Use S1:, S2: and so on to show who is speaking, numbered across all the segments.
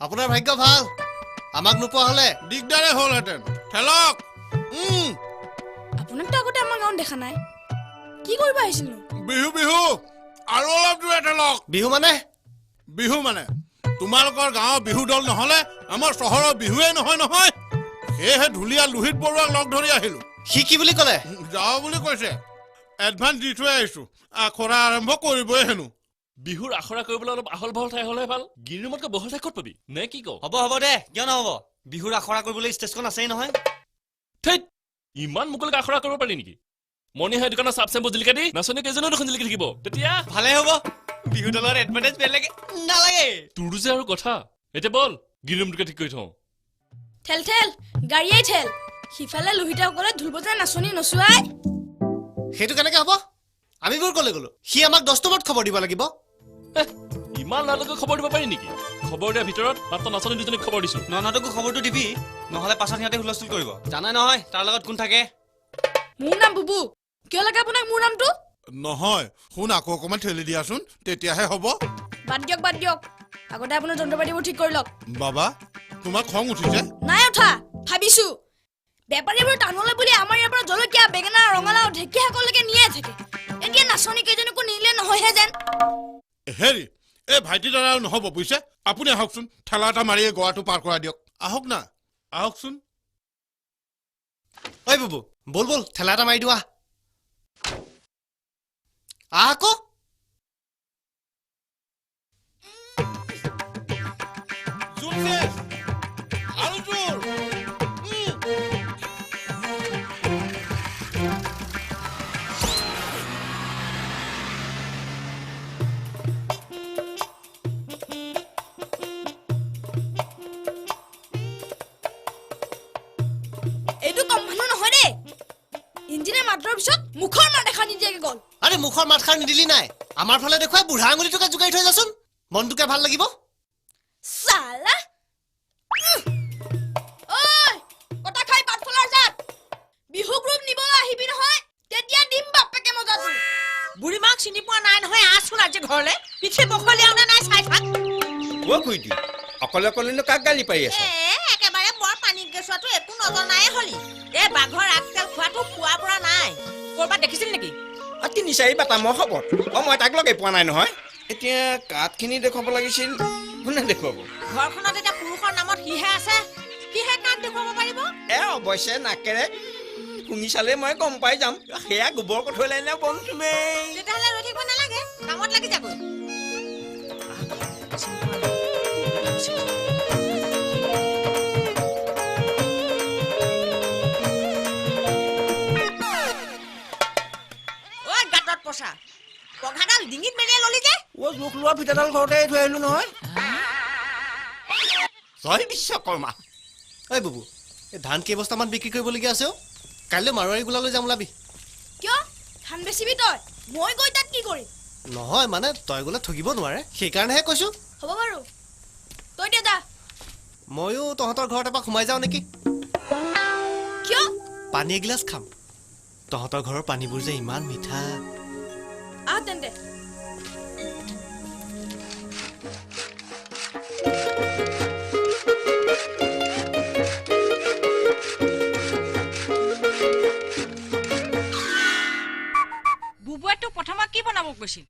S1: আপোনাৰ ভাগ্য ভাল, আমাক নোপোৱা হ'লে
S2: দিগদাৰে হ'লহেঁতেন। ঠেলক।
S3: আপোনাকতো আগতে আমাৰ গাঁৱত দেখা নাই, কি কৰিব আহিছিলনো?
S2: বিহু বিহু আৰু অলপ জোৰে ঠেলক।
S1: বিহু মানে?
S2: বিহু মানে তোমালোকৰ গাঁৱৰ বিহু দল নহ'লে আমাৰ চহৰৰ বিহুৱে নহয় নহয়। সেয়েহে ঢুলীয়া লোহিত বৰুৱাক লগ ধৰি আহিলো।
S1: সি কি বুলি ক'লে?
S2: যাওঁ বুলি কৈছে, এডভান্স দি থৈ আহিছো। আখৰা আৰম্ভ কৰিবই হেনো।
S4: বিহুৰ আখৰা কৰিবলৈ অলপ আহল বহল ঠাই হ'লে ভাল। গ্ৰীণ ৰুমতকৈ বহল ঠাই ক'ত পাবি নে কি কওঁ?
S5: হ'ব হ'ব দে, কিয় নহ'ব, বিহুৰ আখৰা কৰিবলৈ ষ্টেজখন আছেই নহয়।
S4: ঠেইত, ইমান মুকলিকৈ আখৰা কৰিব পাৰি নেকি? মণিহাই দোকানৰ চাপ চেম্পু জিলিকা দি নাচনী কেইজনেও দেখোন জিলিকি থাকিব, তেতিয়া
S5: ভালে হ'ব। বিহু দলৰ এডভান্টেজ বেলেগ নালাগে।
S4: তোৰো যে আৰু কথা। এতিয়া বল গ্ৰীণ ৰুমটোকে ঠিক কৰি থওঁ।
S3: ঠেল ঠেল গাড়ীয়ে ঠেল, সিফালে লোহিতাসকলে ঢোল বজাই নাচনী নচুৱাই।
S1: সেইটো কেনেকে হ'ব? আমিবোৰ ক'লে গ'লো, সি আমাক 10 নম্বৰত খবৰ দিব লাগিব।
S4: ইমান লালকৈ খবৰ দিব পাৰি নেকি? খবৰ দিয়াৰ ভিতৰত মাত্ৰ নাচনী দুজনীক খবৰ দিছো।
S5: ননদকো খবৰটো দিবি, নহ'লে পাছত সিহঁতে হুলস্থুল কৰিব। জানাই নহয় তাৰ লগত কোন থাকে।
S3: মোৰ নাম বুবু। কিয় লাগে আপোনাক মোৰ নামটো?
S2: নহয় শুন, আকৌ অকণমান ঠেলি দিয়াচোন, তেতিয়াহে হ'ব।
S3: বাদ দিয়ক বাদ দিয়ক, আগতে আপোনাৰ যন্ত্ৰ পাতিবোৰ ঠিক কৰি লওক।
S2: বাবা, তোমাৰ খং উঠিছে?
S3: নাই উঠা, ভাবিছো বেপাৰীবোৰ টাউনলৈ বুলি আমাৰ ইয়াৰ পৰা জলকীয়া, বেঙেনা, ৰঙালাও, ঢেকীয়া শাকলৈকে নিয়ে থাকে। এতিয়া নাচনী কেইজনীকো নিলে নহয়হে যেন।
S2: হেৰি, এই ভাইটি দাদা নহ'ব বুজিছে। আপুনি আহকচোন, ঠেলা এটা মাৰি গড়াটো পাৰ কৰাই দিয়ক। আহক না, আহকচোন।
S1: ঐ বুবু, ব'ল ব'ল, ঠেলা এটা মাৰি দিওঁ। আহ আকৌ।
S3: এইটো কম মানুহ নহয় দেই। ইঞ্জিনে মাতৰ পিছত মুখৰ মাত এষাৰ নিদিয়াকে গ'ল।
S1: আৰে মুখৰ মাতষাৰ নিদিলি নাই, আমাৰ ফালে দেখুৱাই বুঢ়া আঙুলিটোকে জোকাৰি থৈ যাচোন, মনটোকে ভাল লাগিব।
S3: চালা, ঐ কটা খাই পাত ফলাৰ জাত, বিহু গ্ৰুপ নিবলৈ আহিবি নহয়, তেতিয়া দিম বাপেকে মজাটো।
S6: বুঢ়ী মাক চিনি পোৱা নাই নহয়, আহচোন আজি ঘৰলে। পিঠি বখলিয়াও নে নাই চাই থাক।
S7: অ খুইটি, অকলে অকলেনো কাক গালি পাৰি আছ?
S6: একেবাৰে বৰ পানীত গেছোৱাটো একো নজনায়ে হলি। এই বাঘৰ আগতেল খোৱাটো পোৱা পৰা নাই। ক'ৰবাত দেখিছিল নেকি?
S7: 3 4 বাটা মই খবৰ। অ মই তাক লগে পোৱা নাই নহয়। এতিয়া কাঠখিনি দেখুৱাব লাগিছিল, কোনে দেখুৱাব?
S6: ঘৰখনত এতিয়া পুৰুষৰ নামত সিহে আছে, সিহে কাঠ দেখুৱাব পাৰিব।
S7: এ অৱশ্যে নাকেৰে শুঙি চালে মই গম পাই যাম, সেয়া গোবৰ কঠৈ লাগিলে বন চুমেই।
S6: তেতিয়াহ'লে ৰৈ থাকিব নালাগে, কামত লাগি যাগৈ। ঐ গাঁতত পচা পঘাডাল ডিঙিত মেৰিয়াই ললি যে?
S7: অ জোখ লোৱা ফিটাডাল ঘৰতে এৰি থৈ আহিলো নহয়। জয় বিশ্বকৰ্মা।
S1: ঐ বুবু, এই ধান কেইবস্তামান বিক্ৰী কৰিবলগীয়া আছে অ'। কাইলৈ মাৰোৱাৰী গোলালৈ যাম, ওলাবি।
S3: কিয় ধান বেচিবি তই? মই গৈ তাত কি কৰিম?
S1: নহয় মানে তই গ'লে ঠগিব নোৱাৰে, সেইকাৰণেহে কৈছো।
S3: হ'ব বাৰু, তই দে যা।
S1: ময়ো তহঁতৰ ঘৰত এপাক সোমাই যাওঁ নেকি?
S3: কিয়?
S1: পানী এগিলাচ খাম। তহঁতৰ ঘৰৰ পানীবোৰ যে ইমান মিঠা।
S3: আহ তেন্তে।
S6: বুবুৱে তোক প্ৰথমত কি বনাব কৈছিল?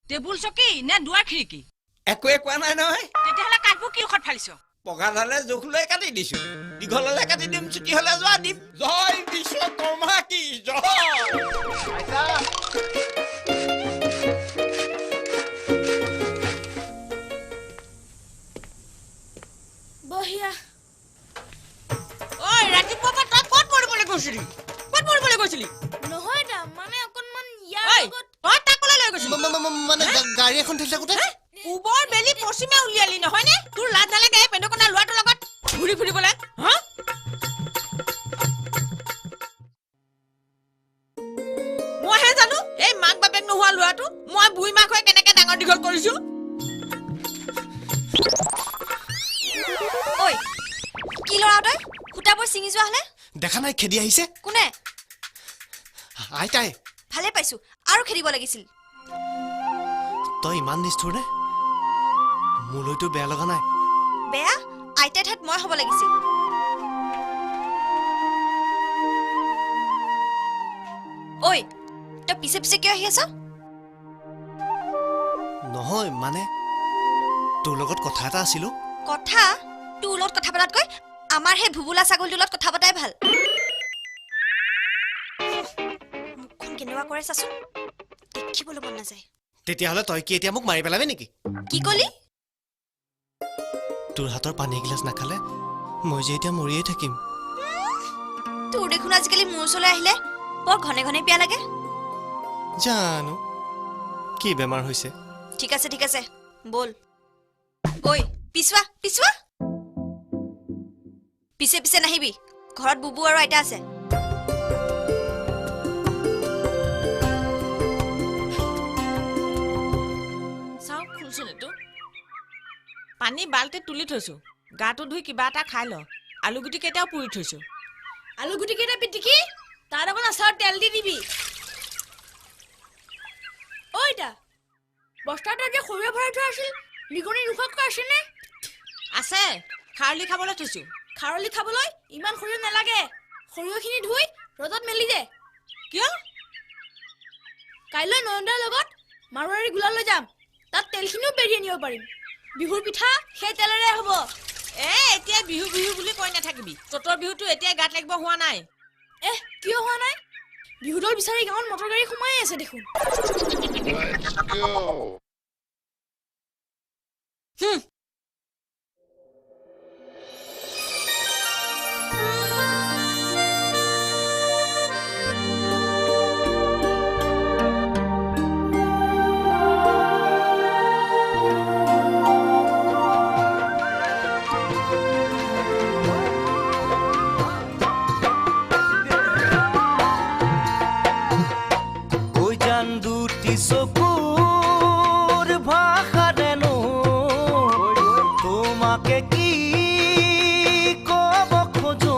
S6: টেবুল চকী নে দুৱাৰ খিৰিকী?
S7: একোৱে কোৱা নাই নহয়।
S6: তেতিয়াহ'লে কাঠবোৰ কি ঔষধ ফালিছ?
S7: পঘাডালে জোখ লৈ কাটি দিছো, দীঘল হ'লে কাটি দিম, চুটি হ'লে যোৱা দিম। জয় বিশ্বকৰ্মা কি জয়।
S3: বঢ়িয়া।
S6: ঐ ৰাতিপুৱা পৰা তই ক'ত পঢ়িবলৈ গৈছিলি? ক'ত পঢ়িবলৈ গৈছিলি?
S3: নহয় দা, মানে অকণমান ইয়াৰ লগত।
S6: তই তাক ক'লৈ লৈ গৈছিলি?
S1: মানে গাড়ী এখন ঠেলি থাকোঁতে।
S6: পূবৰ বেলি পশ্চিমে উলিয়ালি নহয়নে? তোৰ লাজ নালাগে এই পেন্দকণা ল'ৰাটোৰ লগত ঘূৰি ফুৰিবলৈ? হা? মইহে জানো এই মাক বাপেক নোহোৱা ল'ৰাটো মই বুঢ়ী মাক হৈ কেনেকে ডাঙৰ দীঘল কৰিছো।
S8: ঐ কি ল'ৰা তই, সূতাবোৰ ছিঙি যোৱা হ'লে?
S1: দেখা নাই খেদি আহিছে।
S8: কোনে?
S1: আইতাই।
S8: ভালে পাইছো, আৰু খেদিব লাগিছিল।
S1: তই ইমান নিষ্ঠুৰ নে? মোলৈতো বেয়া লগা নাই,
S8: বেয়া আইতাৰ ঠাইত মই হ'ব লাগিছিল। ঐ, তই পিছে পিছে কিয় আহি আছ?
S1: নহয় মানে তোৰ লগত কথা এটা আছিলো।
S8: কথা? তোৰ লগত কথা পতাতকৈ আমাৰ সেই ভুবুলা ছাগলীটোৰ লগত কথা পতাই ভাল। মুখখন কেনেকুৱা কৰে চাচোন, দেখিবলৈ মন নাযায়।
S1: তেতিয়াহ'লে তই কি এতিয়া মোক মাৰি পেলাবি নেকি?
S8: কি কলি?
S1: তোৰ হাতৰ পানী এগিলাচ নাখালে মই যে এতিয়া মৰিয়ে থাকিম।
S8: তোৰ দেখোন আজিকালি মোৰ ওচৰলৈ আহিলে বৰ ঘনে ঘনে পিয়া লাগে।
S1: জানো কি বেমাৰ হৈছে।
S8: ঠিক আছে ঠিক আছে, বল। ঐ পিছুৱা পিছুৱা, পিছে পিছে নাহিবি, ঘৰত বুবু আৰু আইতা আছে।
S6: চাওঁ খোলচোন এইটো। পানী বাল্টিত তুলি থৈছো, গাটো ধুই কিবা এটা খাই ল। আলুগুটি কেইটাও পুৰি থৈছো।
S3: আলুগুটি কেইটা পিটিকি তাত অকণ আচাৰৰ তেল দি দিবি। ঐ দা, বস্তাটো যে সৰিয়হ ভৰাই থোৱা আছিল, নিগনি নোখোৱাকৈ আছেনে?
S6: আছে, খাৰলি খাবলৈ থৈছো।
S3: খাৰলি খাবলৈ ইমান সৰিয়হ নালাগে, সৰিয়হখিনি ধুই ৰ'দত মেলি দে।
S6: কিয়?
S3: কাইলৈ নয়নদাৰ লগত মাৰোৱাৰী গোলালৈ যাম, তাত তেলখিনিও পেৰি আনিব পাৰিম। বিহুৰ পিঠা সেই তেলেৰে হ'ব।
S6: এ এতিয়া বিহু বিহু বুলি কৈ নাথাকিবি, চ'তৰ বিহুটো এতিয়া গাত লাগিব হোৱা নাই।
S3: এহ কিয় হোৱা নাই? বিহু দল বিচাৰি গাঁৱত মটৰ গাড়ী সোমাই আছে দেখোন।
S9: চকুৰ ভাষাৰেনো তোমাকে কি কব খোজো,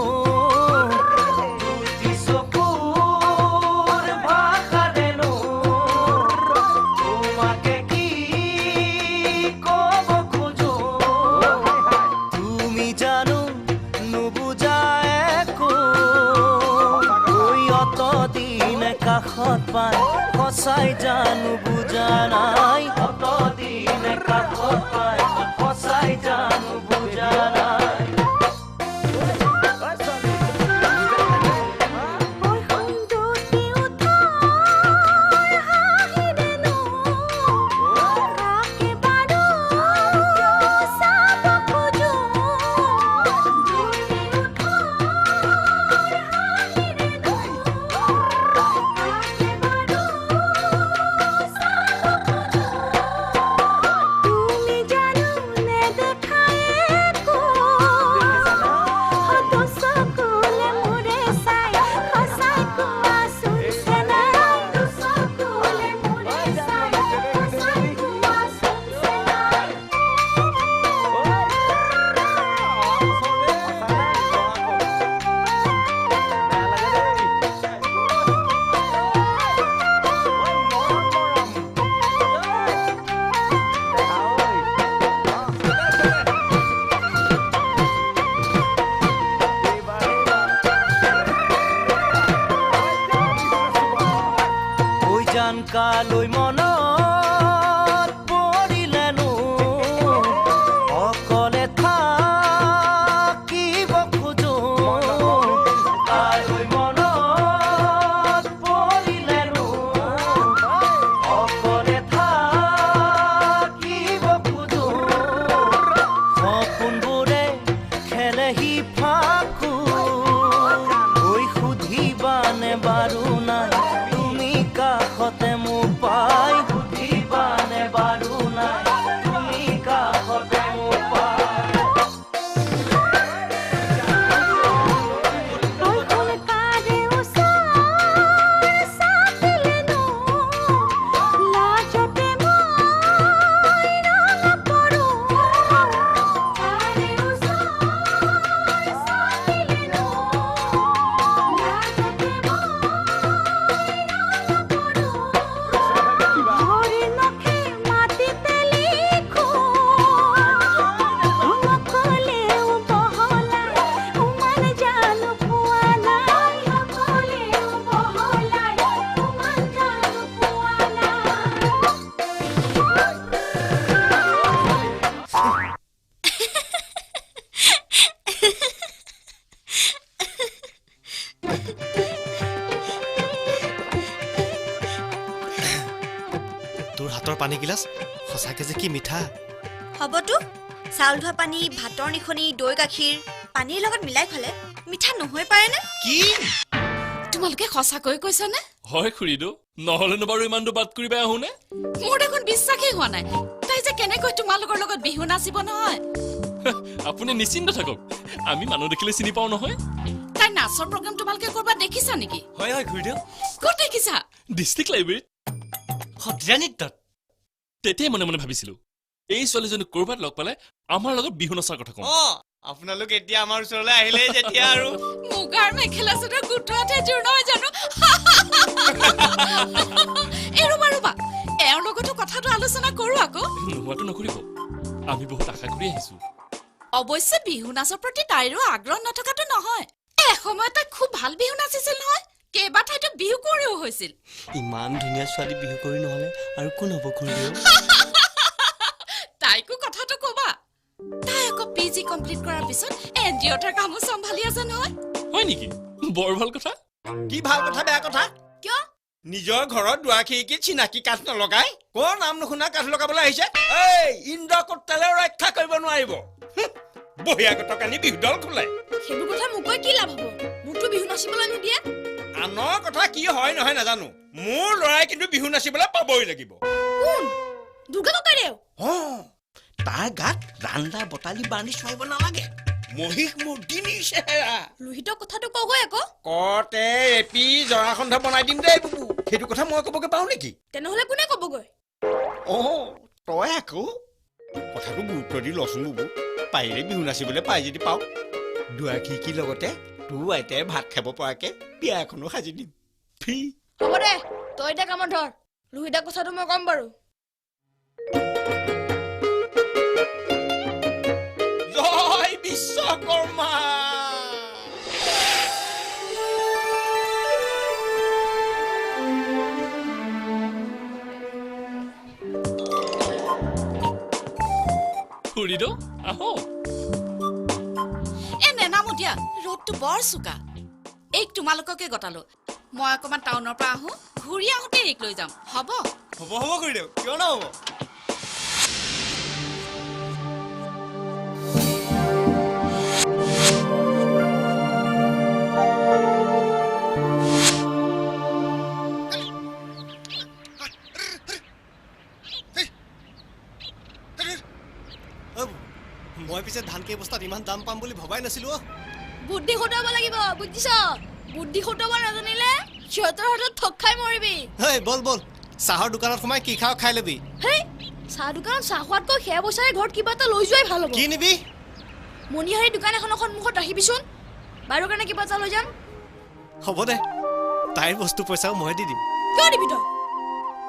S9: দুটি চকুৰ ভাষাৰেনো তোমাকে কি কব খোজো, তুমি জানো নুবুজা একো, অতদিন কাষত পাই সঁচাই জানো বুজা নাই, অতদিন কাষত পাই সঁচাই জানো বুজা নাই। কালৈ মনত পৰিলেনো অকলে থাকিব খোজো, কালৈ মনত পৰিলেনো অকলে থাকিব খোজো, সপোনবোৰে খেলেহি ফাকু, ঐ সুধিবানে বাৰু নাই তুমি কাষতে মোক পাই,
S1: তোৰ হাতৰ পানী গিলাচ সঁচাকে যে কি মিঠা।
S8: হ'বতো, চাউল ধোৱা পানী, ভাতৰ নিখনি, দৈ গাখীৰ পানীৰ লগত মিলাই খালে মিঠা নহৈ পাৰেনে?
S1: কি
S10: তোমালোকে সঁচাকৈ কৈছানে?
S4: হয় খুৰীদেউ, নহ'লেনো বাৰু ইমান দূৰ বাট কৰি আহোনে?
S10: মোৰ দেখোন বিশ্বাসেই হোৱা নাই, তাই যে কেনেকৈ তোমালোকৰ লগত বিহু নাচিব নহয়।
S4: আপুনি নিশ্চিন্ত থাকক, আমি মানুহ দেখিলে চিনি পাওঁ নহয়।
S10: তাই নাচৰ প্ৰগ্ৰাম তোমালোকে ক'ৰবাত দেখিছা নেকি?
S5: হয় হয় খুৰীদেউ।
S10: ক'ত দেখিছা?
S4: ডিষ্ট্ৰিক্ট লাইব্ৰেৰীত,
S5: সত্ৰীয়া নৃত্যত।
S4: তেতিয়াই মনে মনে ভাবিছিলো এই ছোৱালীজনী ক'ৰবাত লগ পালে আমাৰ লগত বিহু নচাৰ কথা কম।
S5: আপোনালোক এতিয়া আমাৰ ওচৰলৈ আহিলে যেতিয়া আৰু
S10: মুগাৰ মেখেলা চাদৰ গোটোৱাতহে জোৰ নহয় জানো? এই ৰ'বা ৰ'বা, এওঁৰ লগতো কথাটো আলোচনা কৰো আকৌ।
S4: নোহোৱাটো নকৰিব, আমি বহুত আশা কৰি আহিছো।
S10: অৱশ্যে বিহু নাচৰ প্ৰতি তাইৰো আগ্ৰহ নথকাটো নহয়, এসময়ত তাই খুব ভাল বিহু নাচিছিল নহয়, কেইবা ঠাইতো বিহু কৰিও হৈছিল।
S5: ইমান ধুনীয়া ছোৱালী বিহু কৰি নহ'লে আৰু কোন হ'ব খুৰীদেউ?
S10: তাইকো কথাটো ক'বা, তাই আকৌ পি জি কমপ্লিট কৰাৰ পিছত এন জি অ'ৰ কামো চম্ভালি আছে নহয়।
S4: হয় নেকি? বৰ ভাল কথা।
S7: কি ভাল কথা বেয়া কথা?
S3: কিয়?
S7: নিজৰ ঘৰত দুৱাৰ খিৰিকীত চিনাকি কাঠ নলগাই কৰ নাম নুশুনা কাঠ লগাবলৈ আহিছে। এই ইন্দ্ৰ কোটালেও ৰক্ষা কৰিব নোৱাৰিব। বহিৰাগতক আনি বিহু দল খোলে।
S3: সেইবোৰ কথা মোক কৈ কি লাভ হ'ব? মোকতো বিহু নাচিবলৈ নিদিয়ে।
S7: আনৰ কথা কি হয় নহয় নাজানো, মোৰ ল'ৰাই কিন্তু বিহু নাচিবলৈ পাবই লাগিব।
S3: কোন? দুৰ্গা ককাইদেউ?
S7: অ, তাৰ গাত ৰান্দা বটালি বান্ধি চোৱাব নালাগে। মহিষ মৰ্দিনী চেহেৰা।
S3: লোহিতৰ কথাটো কগৈ আকৌ।
S7: কতে এপি জৰাসন্ধ বনাই দিম দেই বুবু। সেইটো কথা মই ক'বগৈ পাওঁ নেকি?
S3: তেনেহ'লে কোনে ক'বগৈ?
S7: অ, তই আকৌ কথাটো গুৰুত্ব দি লচোন বুবু। পাৰিলে বিহু নাচিবলৈ পাই যদি পাওঁ, দুৱাৰ খিৰিকীৰ লগতে তোৰ আইতাই ভাত খাব পৰাকে বিয়া এখনো সাজি দিম ফ্ৰী।
S3: হ'ব দে, তই এতিয়া কামত ধৰ, লোহিতৰ কথাটো মই ক'ম বাৰু।
S7: জয় বিশ্বকৰ্মা।
S4: খুৰীদেউ আহো।
S10: এ নেনামো দিয়া, ৰ'দটো বৰ চোকা। এইক তোমালোককে গটালো, মই অকণমান টাউনৰ পৰা আহোঁ, ঘূৰি আহোঁতে এইক লৈ যাম। হ'ব
S5: হ'ব হ'ব খুৰীদেউ, কিয় নহ'ব?
S1: মই পিছে ধান কেইবস্তাত ইমান দাম পাম বুলি ভবাই নাছিলো।
S3: বুদ্ধি খটুৱাব লাগিব বুজিছ, বুদ্ধি খটুৱাব নাজানিলে সিহঁতৰ হাতত ঠগ খাই মৰিবি।
S1: হেই বল বল, চাহৰ দোকানত সোমাই কি খাওঁ খাই ল'বি।
S3: হেই চাহ দোকানত চাহ খোৱাতকৈ সেয়া পইচাৰে ঘৰত কিবা এটা লৈ যোৱাই ভাল হ'ব।
S1: কি নিবি?
S3: মণিহাৰী দোকান এখনৰ সন্মুখত ৰাখিবিচোন, বাইদেউৰ কাৰণে কিবা এটা লৈ যাম।
S1: হ'ব দে, তাইৰ বস্তু পইচাও মই দি দিম।
S3: কিয় দিবি তই?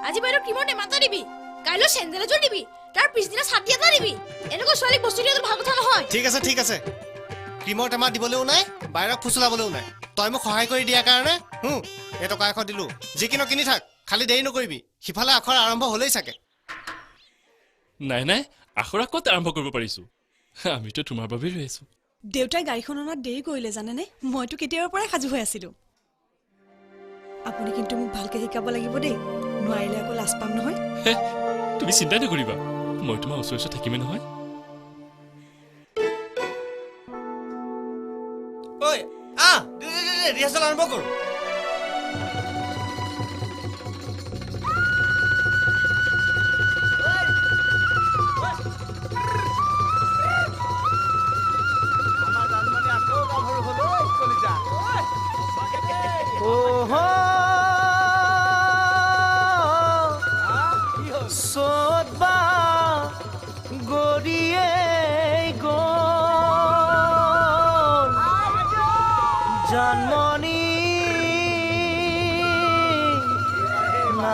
S3: আজি বাইদেউ ক্ৰীমৰ টেমা এটা দিবি, কাইলৈ চেণ্ডেল এযোৰ দিবি, তাৰ পিছদিনা ছাতি এটা দিবি। এনেকৈ ছোৱালীক বস্তু দিয়াটো ভাল কথা নহয়।
S1: ঠিক আছে ঠিক আছে, ক্ৰীমৰ টেমা দিবলৈও নাই, বাইৰক ফুচুলাবলৈও নাই। তই মোক সহায় কৰি দিয়াৰ কাৰণে এই টকা 100 দিলোঁ। যিকিনো কিনি থাক, খালি দেৰি নকৰিবি, সিফালে আখৰ আৰম্ভ হ'লেই চাগে।
S4: নাই নাই, আখৰা ক'ত আৰম্ভ কৰিব পাৰিছোঁ, আমিতো তোমাৰ বাবেই ৰৈ আছোঁ।
S11: দেউতাই গাড়ীখন অনাত দেৰি কৰিলে জানেনে? মইতো কেতিয়াৰ পৰাই সাজু হৈ আছিলোঁ। আপুনি কিন্তু মোক ভালকৈ শিকাব লাগিব দেই, নোৱাৰিলে আকৌ লাজ পাম নহয়।
S4: তুমি চিন্তা নকৰিবা, মই তোমাৰ ওচৰে ওচৰে থাকিমেই নহয়।
S5: ঐ আহ, ৰিহাৰ্চেল আৰম্ভ কৰোঁ।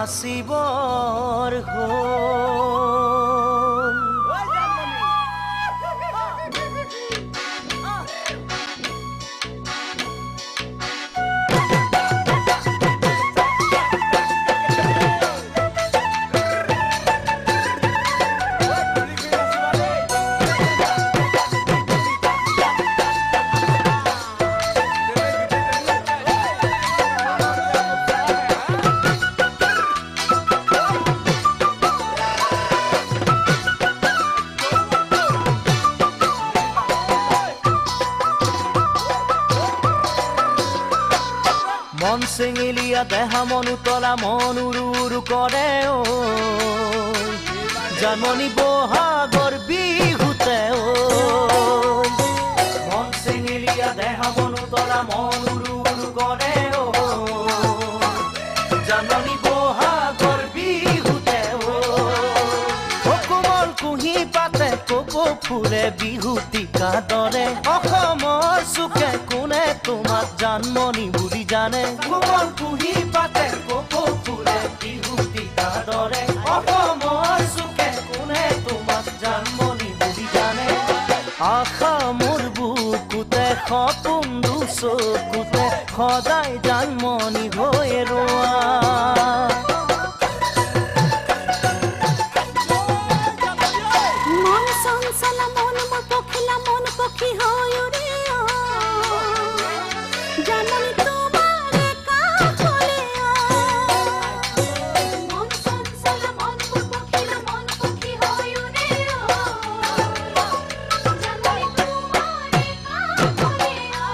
S9: নাচিবৰ হ'ল।
S7: Oh!
S9: চেঙেলীয়া দেহা মন উতলা মন উৰু উৰু কৰে ঐ জাননী বহাগৰ বিহুতে ঐ মন চেঙেলীয়া দেহা মন উতলা মন উৰু উৰু কৰে ঐ জাননী বহাগৰ বিহুতে ঐ কোমল কুঁহি পাতে কপৌ ফুলে বিহুটিকা দৰে অসমৰ চুকে কোনে তোমাক জানমণি বুলি জানে কোমল কুঁহি পাতে কপৌ ফুলে বিহুটিকা দৰে অসমৰ চুকে কোনে তোমাক জানমণি বুলি জানে আশা মোৰ বুকুতে সপোন দুচকুতে সদায় জানমণি হৈ ৰোৱা
S12: মন চঞ্চলা মন মোৰ পখিলা মন পক্ষী হৈ উৰে অ জাননী তোমাৰে কাষলে অ মন চঞ্চলা মন মোৰ পখিলা মন পক্ষী হৈ উৰে অ জাননী তোমাৰে কাষলে অ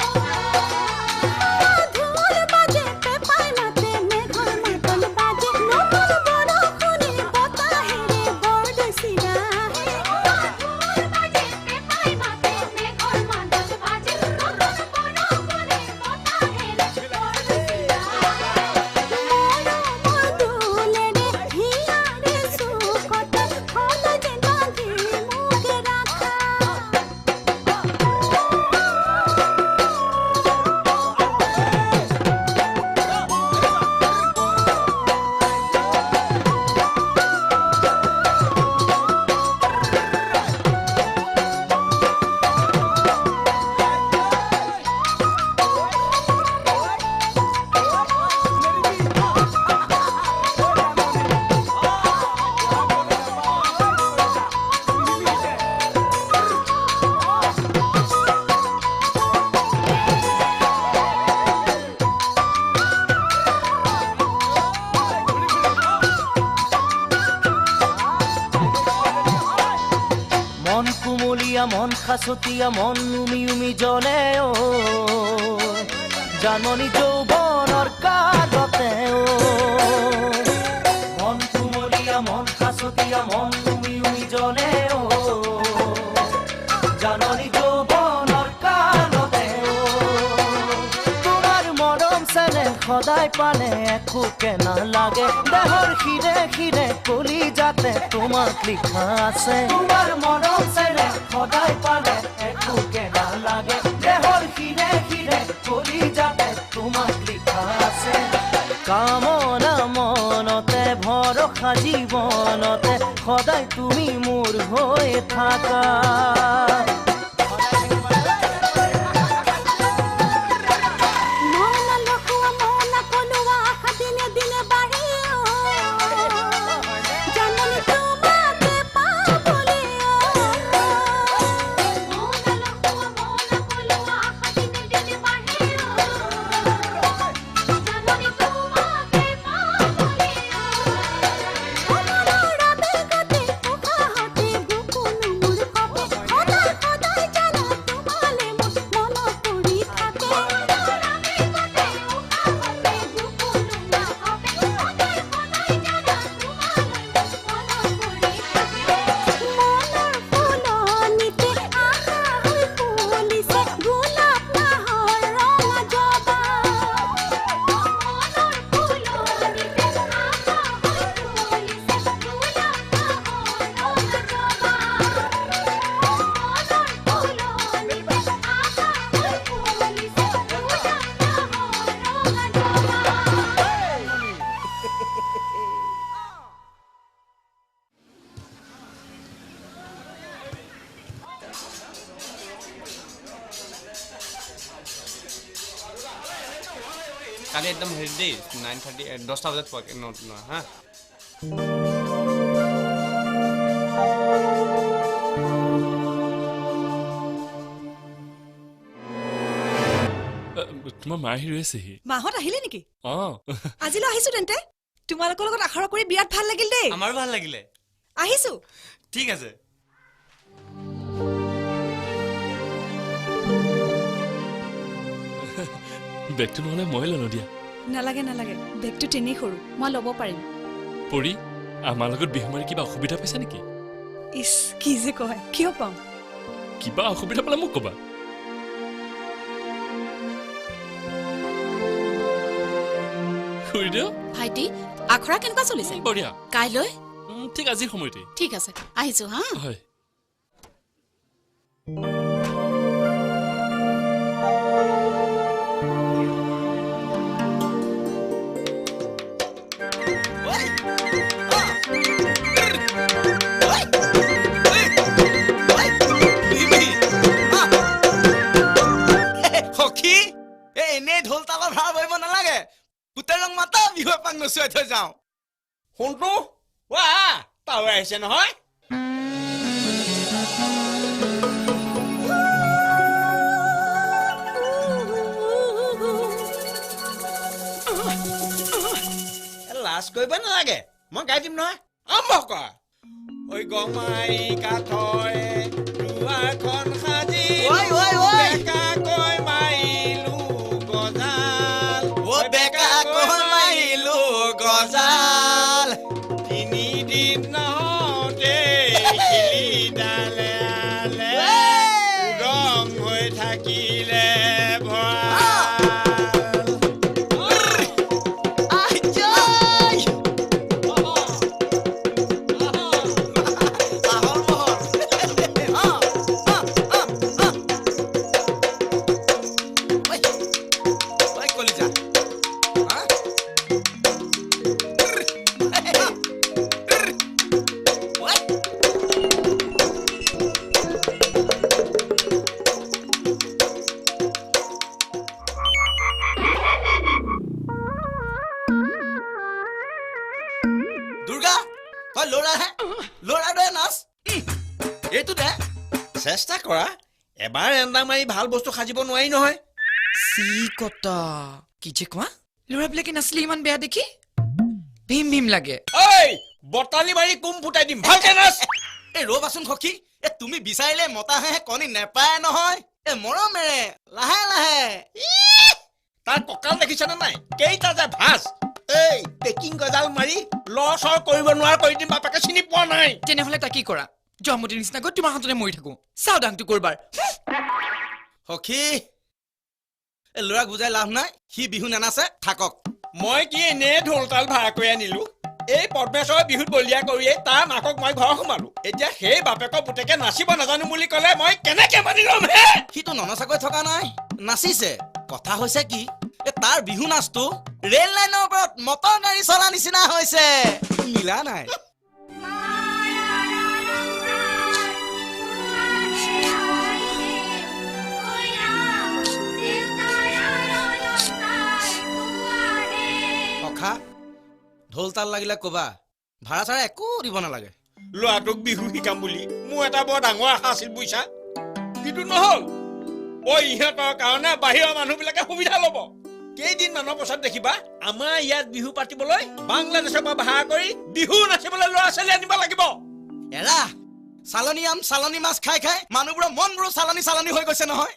S12: ঢোল বাজে পেঁপাই মাতে মেঘৰ মাতল বাজে নতুন বৰষুণে বতাহেৰে বৰদৈচিলা আহে
S9: মন কুমলীয়া মন খাচতীয়া মন উমি উমি জ্বলে অ জাননী যৌৱনৰ কালতে অ মন কুমলীয়া মন খাচতীয়া মন উমি উমি জ্বলে অ জাননী যৌৱনৰ কালতে অ তোমাৰ মৰম চেনেহ সদায় পালে একোকে নালাগে দেহৰ শিৰে শিৰে কলিজাতে তোমাক লিখা আছে তোমাৰ মৰম চেনেহ সদায় পালে একোকে নালাগে দেহৰ শিৰে শিৰে কলিজাতে তোমাক লিখা আছে কামনা মনতে ভৰসা জীৱনতে সদায় তুমি মোৰ হৈ থাকা
S12: মন লখুৱা মন কলোৱা আশা দিনে দিনে বাঢ়ে অ জাননী তোমাকে পাবলে অ মন লখুৱা মন কলোৱা আশা দিনে দিনে বাঢ়ে অ জাননী তোমাকে পাবলে অ মনৰ আবেগতে উশাহতে বুকুনো মোৰ কঁপে সদায় সদায় জানা তোমালে মোৰ মনত পৰি থাকে মনৰ ফুলনিতে আশা হৈ ফুলিছে গোলাপ নাহৰ ৰঙা জবা মনৰ ফুলনিতে আশা হৈ ফুলিছে গোলাপ নাহৰ ৰঙা জবা মনৰ ফুলনিতে আশা হৈ ফুলিছে গোলাপ নাহৰ ৰঙা জবা।
S5: কালি একদম হেৰি দেই 9:30 10টা বজাত পোৱাকে ন হা।
S4: তোমাৰ মা আহি ৰৈছেহি।
S11: মাহত আহিলে নেকি?
S4: অ
S11: আজিলৈ আহিছো তেন্তে। তোমালোকৰ লগত আখৰা কৰি বিৰাট ভাল লাগিল দেই।
S5: আমাৰো ভাল লাগিলে।
S11: আহিছো।
S5: ঠিক আছে।
S4: বেগটো নহ'লে মই ললো দিয়া।
S11: নালাগে নালাগে, বেগটো তেনেই সৰু, মই ল'ব পাৰিম।
S4: পৰি, আমাৰ লগত বিহু মাৰি কিবা অসুবিধা পাইছা নেকি?
S11: ইছ, কি যে কয়, কিয় পাম?
S4: কিবা অসুবিধা পালে মোক ক'বা। খুৰীদেউ।
S10: ভাইটি, আখৰা কেনেকুৱা চলিছে?
S4: বঢ়িয়া।
S10: কাইলৈ?
S4: ঠিক আজিৰ সময়তে।
S10: ঠিক আছে, আহিছো। হা,
S4: হয়।
S13: সখী, এই এনেই ঢোল তালৰ ভাড়া ভৰিব নালাগে, পুতেৰক মাতা, বিহু এপাক নচুৱাই থৈ যাওঁ।
S7: সোণটো, ৱা তাও আহিছে নহয়। লাজ কৰিব নালাগে, মই গাই দিম নহয়। আৰম্ভ কৰা। ঐ গমাই কাঠৰে দুৱাৰখন সাজি, বেকাকৈ মাৰিলো গজাল,
S13: অ বেকাকৈ মাৰিলো গজাল,
S7: তিনিদিন নহওঁতে শিলিডালে আলে উদং হৈ থাকিলে ভঁৰাল।
S13: দুৰ্গা, তই ল'ৰাহে, ল'ৰাৰ দৰে নাচ। এইটো দে।
S7: চেষ্টা কৰা, এবাৰ এন্দা মাৰি ভাল বস্তু সাজিব নোৱাৰি নহয়।
S14: চি কটা, কি যে কোৱা, ল'ৰাবিলাকে নাচিলে ইমান বেয়া দেখি, ভীম ভীম লাগে।
S7: ঐ, বটালি মাৰি কুম ফুটাই দিম, ভালকে নাচ।
S13: এই ৰ'বাচোন সখী, এই তুমি বিচাৰিলে মতা হাঁহে কণী নেপায় নহয়। এই মৰমেৰে লাহে লাহে।
S7: তাৰ কঁকাল দেখিছানে নাই, কেইটা যে ভাঁজ। এই পেকিং গজাল মাৰি লৰচৰ কৰিব নোৱাৰা কৰি দিম, বাপেকে চিনি পোৱা নাই।
S14: তেনেহ'লে তাই কি কৰা, জয়মতীৰ নিচিনাকৈ তোমাৰ হাততে মৰি থাকো। চাওঁ দাংটো কৰবাৰ।
S13: সখী, এই ল'ৰাক বুজাই লাভ নাই, সি বিহু নানাচে, থাকক।
S7: মই কি এনেই ঢোল তাল ভাড়া কৰি আনিলো? এই পদ্মেশ্বৰৰ বিহুত বলিয়া কৰিয়েই তাৰ মাকক মই ঘৰ সোমালো। এতিয়া সেই বাপেকৰ পুতেকে নাচিব নাজানো বুলি ক'লে মই কেনেকে মানি ল'ম হে?
S13: সিটো ননচাকৈ থকা নাই, নাচিছে। কথা হৈছে কি, এই তাৰ বিহু নাচটো ৰেল লাইনৰ ওপৰত মটৰ গাড়ী চলা নিচিনা হৈছে, মিলা নাই। সখা, ঢোল তাল লাগিলে ক'বা, ভাড়া চাড়া একো দিব নালাগে।
S7: ল'ৰাটোক বিহু শিকাম বুলি মোৰ এটা বৰ ডাঙৰ আশা আছিল বুজিছা, কিন্তু নহ'ল। ঐ, ইহঁতৰ কাৰণে বাহিৰৰ মানুহবিলাকে সুবিধা ল'ব। কেইদিনমানৰ পাছত দেখিবা আমাৰ ইয়াত বিহু পাতিবলৈ বাংলাদেশৰ পৰা ভাড়া কৰি বিহু নাচিবলৈ ল'ৰা ছোৱালী আনিব লাগিব।
S13: এৰা, চালনী আম চালনী মাছ খাই খাই মানুহবোৰৰ মনবোৰো চালনী চালনী হৈ গৈছে নহয়।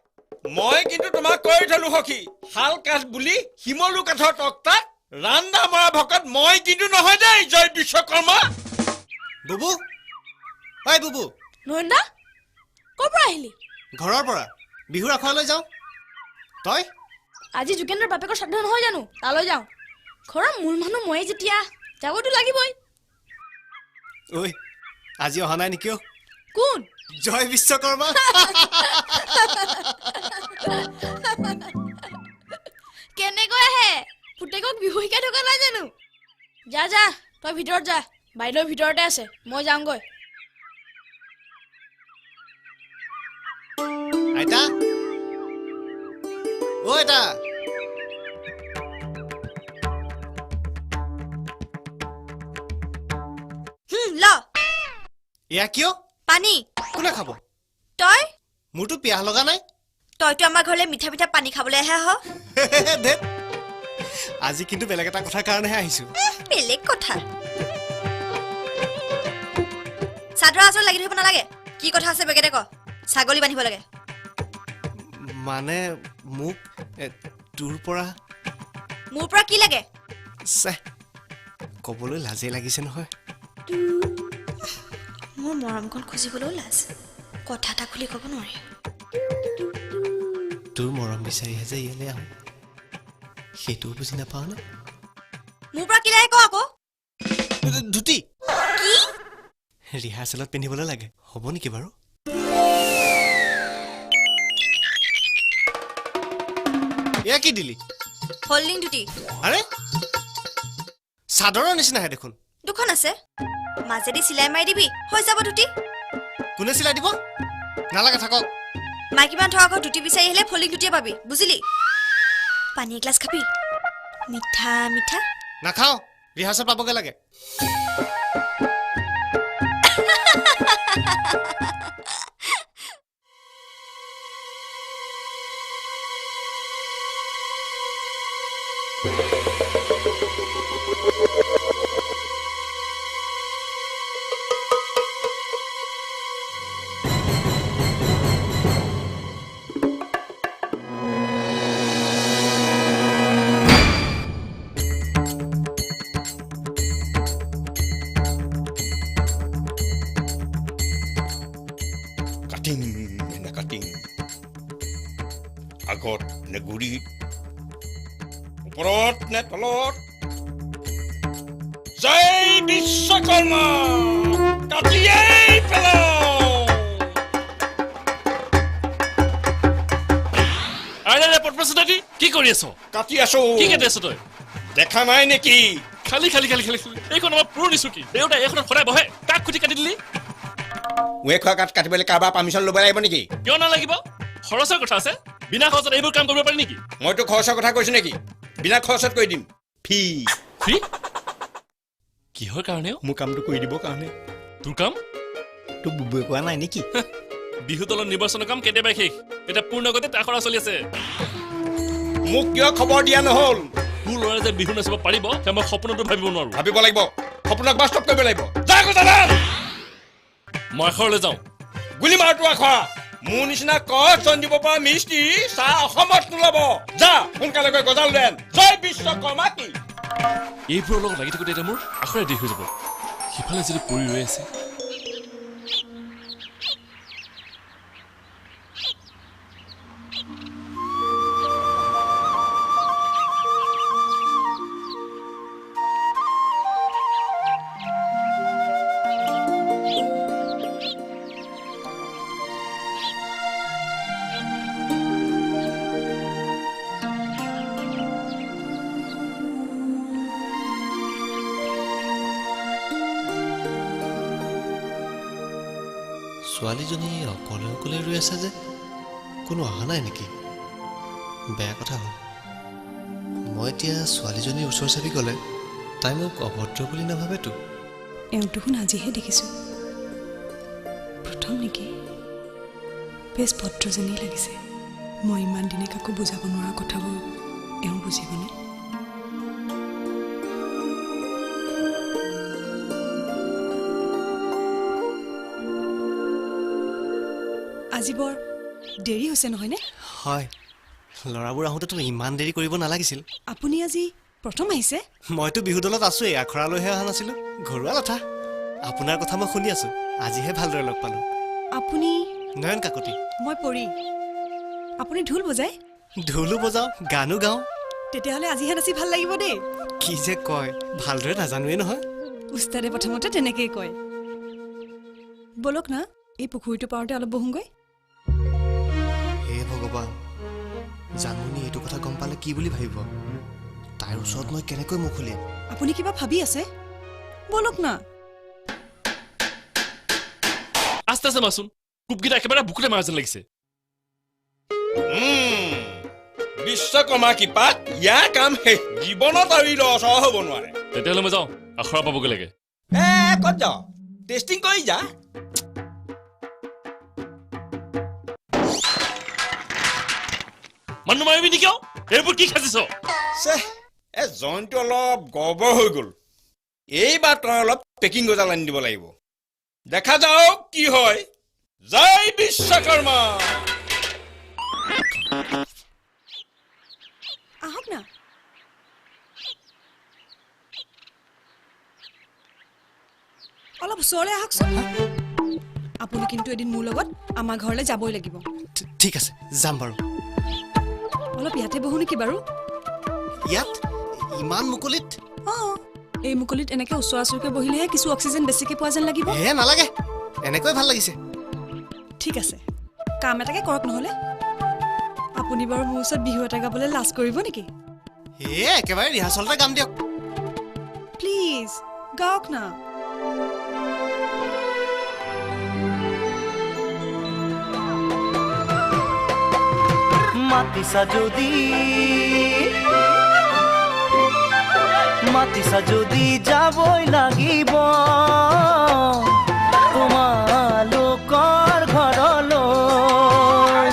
S7: মই কিন্তু তোমাক কৈ থলো সখী, শাল কাঠ বুলি শিমলু কাঠৰ তক্তাত ৰান্দা মৰা ভকত মই কিন্তু নহয় দেই। জয় বিশ্বকৰ্মা।
S1: বুবু, ঐ বুবু।
S3: নয়নদা, ক'ৰ পৰা আহিলি?
S1: ঘৰৰ পৰা, বিহুৰ আখৰালৈ যাওঁ। তই?
S3: আজি যোগেন্দ্ৰৰ বাপেকৰ শ্ৰাদ্ধ নহয় জানো, তালৈ যাওঁ। ঘৰৰ মূল মানুহ ময়ে যেতিয়া, যাবতো লাগিবই।
S1: ঐ, আজি অহা নাই নেকি?
S3: কোন?
S1: জয় বিশ্বকৰ্মা।
S3: কেনেকৈ আহে, পুতেকক বিহু শিকাই থকা নাই জানো? যা যা, তই ভিতৰত যা, বাইদেউ ভিতৰতে আছে, মই যাওঁগৈ।
S1: আইতা, অ আইতা।
S8: ল।
S1: এয়া কিয়?
S8: পানী।
S1: কোনে খাব?
S8: তই।
S1: মোৰতো পিয়াহ লগা নাই।
S8: তইতো আমাৰ ঘৰলৈ মিঠা মিঠা পানী খাবলৈ আহে।
S1: ধেত, আজি কিন্তু বেলেগ এটা কথাৰ কাৰণেহে আহিছো।
S8: বেলেগ কথা? চাদৰ আচল লাগি থাকিব নালাগে। কি কথা আছে বেগেতে ক। ছাগলী বান্ধিব লাগে।
S1: মানে মোক তোৰ পৰা?
S8: মোৰ পৰা কি লাগে?
S1: ছে, ক'বলৈ লাজেই লাগিছে নহয়।
S8: মোৰ মৰমকণ খুজিবলৈও লাজ, কথা এটা খুলি ক'ব নোৱাৰি।
S1: তোৰ মৰম বিচাৰিহে যে ইয়ালৈ আহোঁ, সেইটোও বুজি নাপাওঁ নে?
S8: মোৰ পৰা কি লাগে ক আকৌ।
S1: ধুতি।
S8: কি?
S1: ৰিহাৰ্চেলত পিন্ধিবলৈ লাগে, হ'ব নেকি বাৰু? এয়া কি দিলি?
S8: ফল্ডিং ধুতি।
S1: আৰে চাদৰৰ নিচিনাহে দেখোন।
S8: দুখন আছে, মাজেদি চিলাই মাৰি দিবি, হৈ যাব ধুতি।
S1: কোনে চিলাই দিব? নালাগে থাকক।
S8: মাইকী মানুহ থকা ঘৰত ধুতি বিচাৰি আহিলে ফল্ডিং ধুতিয়ে পাবি, বুজিলি? পানী এগিলাচ খাবি? মিঠা মিঠা।
S1: নাখাওঁ, ৰিহাৰ্চেল পাবগৈ লাগে।
S7: কাটিং নে কাটিং, আগত নে গুৰিত, ওপৰত নে তলত? জয় বিশ্বকৰ্মা, কাটিয়েই পেলাওঁ।
S4: আৰে আৰে পদ্মচুদাতি, কি কৰি আছ?
S7: কাটি আছো।
S4: কি কাটি আছ তই?
S7: দেখা নাই নেকি?
S4: খালি খালি খালি খালি খালি। এইখন আমাৰ পুৰণি চকী, দেউতাই এইখনত সদায় বহে। কাক খুটি কাটি দিলি?
S7: উৱে খোৱা কাঠ কাটিবলৈ কাৰোবাৰ পাৰ্মিশ্যন ল'ব লাগিব নেকি?
S4: কিয় নালাগিব? খৰচৰ কথা আছে। বিনা খৰচত এইবোৰ কাম কৰিব পাৰি নেকি?
S7: মইতো খৰচৰ কথা কৈছো নেকি? বিনা খৰচত কৰি দিম। ফি
S4: ফ্ৰী? কিহৰ কাৰণে?
S7: মোৰ কামটো কৰি দিবৰ কাৰণে।
S4: তোৰ কাম?
S7: তোক বুবুৱে কোৱা নাই নেকি?
S4: বিহু দলৰ নিৰ্বাচনৰ কাম কেতিয়াবাই শেষ, এতিয়া পূৰ্ণগতিত আখৰা চলি আছে।
S7: মোক কিয় খবৰ দিয়া নহ'ল?
S4: তোৰ ল'ৰাই যে বিহু নাচিব পাৰিব সেয়া মই সপোনতো ভাবিব নোৱাৰো।
S7: ভাবিব লাগিব, সপোনক বাস্তৱ কৰিব লাগিব। যা আকৌ যা।
S4: মই আখৰলৈ যাওঁ।
S7: গুলি মাৰ তোৰ আখৰা। মোৰ নিচিনা কচ দিব পৰা মিস্ত্ৰী চাহ অসমত নোলাব। যা সোনকালে গৈ গজাল লৈ আন। জয় বিশ্বকৰ্মা। কি
S4: এইবোৰৰ লগত লাগি থাকোঁতে এতিয়া মোৰ আখৰে দেৰি হৈ যাব। সিফালে যদি পৰি ৰৈ আছে।
S1: ছোৱালীজনী অকলে অকলে ৰৈ আছে যে, কোনো অহা নাই নেকি? বেয়া কথা হ'ল। মই এতিয়া ছোৱালীজনীৰ ওচৰ চাপি গ'লে তাই মোক অভদ্ৰ বুলি নাভাবেতো।
S11: এওঁক দেখোন আজিহে দেখিছোঁ, প্ৰথম নেকি? বেছ ভদ্ৰজনেই লাগিছে। মই ইমান দিনে কাকো বুজাব নোৱাৰা কথাবোৰ এওঁ বুজিবনে? আজি বৰ দেৰি হৈছে নহয়নে?
S1: হয়, ল'ৰাবোৰ আহোঁতেতো ইমান দেৰি কৰিব নালাগিছিল।
S11: আপুনি আজি প্ৰথম আহিছে?
S1: মইতো বিহু দলত আছোৱেই, আখৰালৈহে অহা নাছিলোঁ। ঘৰুৱা কথা, আপোনাৰ কথা মই শুনি আছোঁ, আজিহে ভালদৰে লগ পালোঁ।
S11: আপুনি?
S1: নয়ন কাকতি।
S11: মই পৰি। আপুনি ঢোল বজায়?
S1: ঢোলো বজাওঁ, গানো গাওঁ।
S11: তেতিয়াহ'লে আজিহে নাচি ভাল লাগিব দেই।
S1: কি যে কয়, ভালদৰে নাজানোৱেই নহয়।
S11: উস্তাদে প্ৰথমতে তেনেকেই কয়। ব'লক না, এই পুখুৰীটো পাৰতে অলপ বহোঁগৈ।
S1: হে ভগৱান, জানমণি এইটো কথা গম পালে কি বুলি ভাবিব? তাইৰ ওচৰত মই কেনেকৈ মুখ উলিয়াম?
S11: আপুনি কিবা ভাবি আছে? ব'লক না।
S4: আস্তে আস্তে মাচোন, কোপকেইটা একেবাৰে বুকুতে মাৰা যেন লাগিছে।
S7: বিশ্বকৰ্মা কৃপাত ইয়াৰ কাম শেষ, জীৱনত আৰু ই লৰচৰ হ'ব নোৱাৰে।
S4: তেতিয়াহ'লে মই যাওঁ, আখৰা পাবগৈ লাগে।
S7: এ ক'ত যাওঁ? টেষ্টিং কৰি যা।
S4: মানুহ মাৰিবি নেকি? এইবোৰ কি সাজিছ?
S7: এই জইনটো অলপ গৰ্বৰ হৈ গ'ল। এইবাৰ তই অলপ পেকিং গজাল আনি দিব লাগিব। দেখা যাওক কি হয়। জয় বিশ্বকৰ্মা।
S11: আহক না, অলপ ওচৰলৈ আহকচোন। আপুনি কিন্তু এদিন মোৰ লগত আমাৰ ঘৰলৈ যাবই লাগিব।
S1: ঠিক আছে, যাম বাৰু।
S11: অলপ ইয়াতে বহো নেকি বাৰু?
S1: ইয়াত ইমান মুকলিত?
S11: অঁ, এই মুকলিত এনেকৈ ওচৰা ওচৰিকৈ বহিলেহে কিছু অক্সিজেন বেছিকৈ পোৱা যেন লাগিব।
S1: হে নালাগে, এনেকৈ ভাল লাগিছে।
S11: ঠিক আছে, কাম এটাকে কৰক নহ'লে। আপুনি বাৰু মোৰ ওচৰত বিহু এটা গাবলৈ লাজ কৰিব নেকি?
S1: হে একেবাৰে ৰিহাৰ্চেলতে গাম দিয়ক।
S11: প্লিজ গাওক না।
S9: মাতিছা যদি, মাতিছা যদি যাবই লাগিব তোমালোকৰ ঘৰলৈ,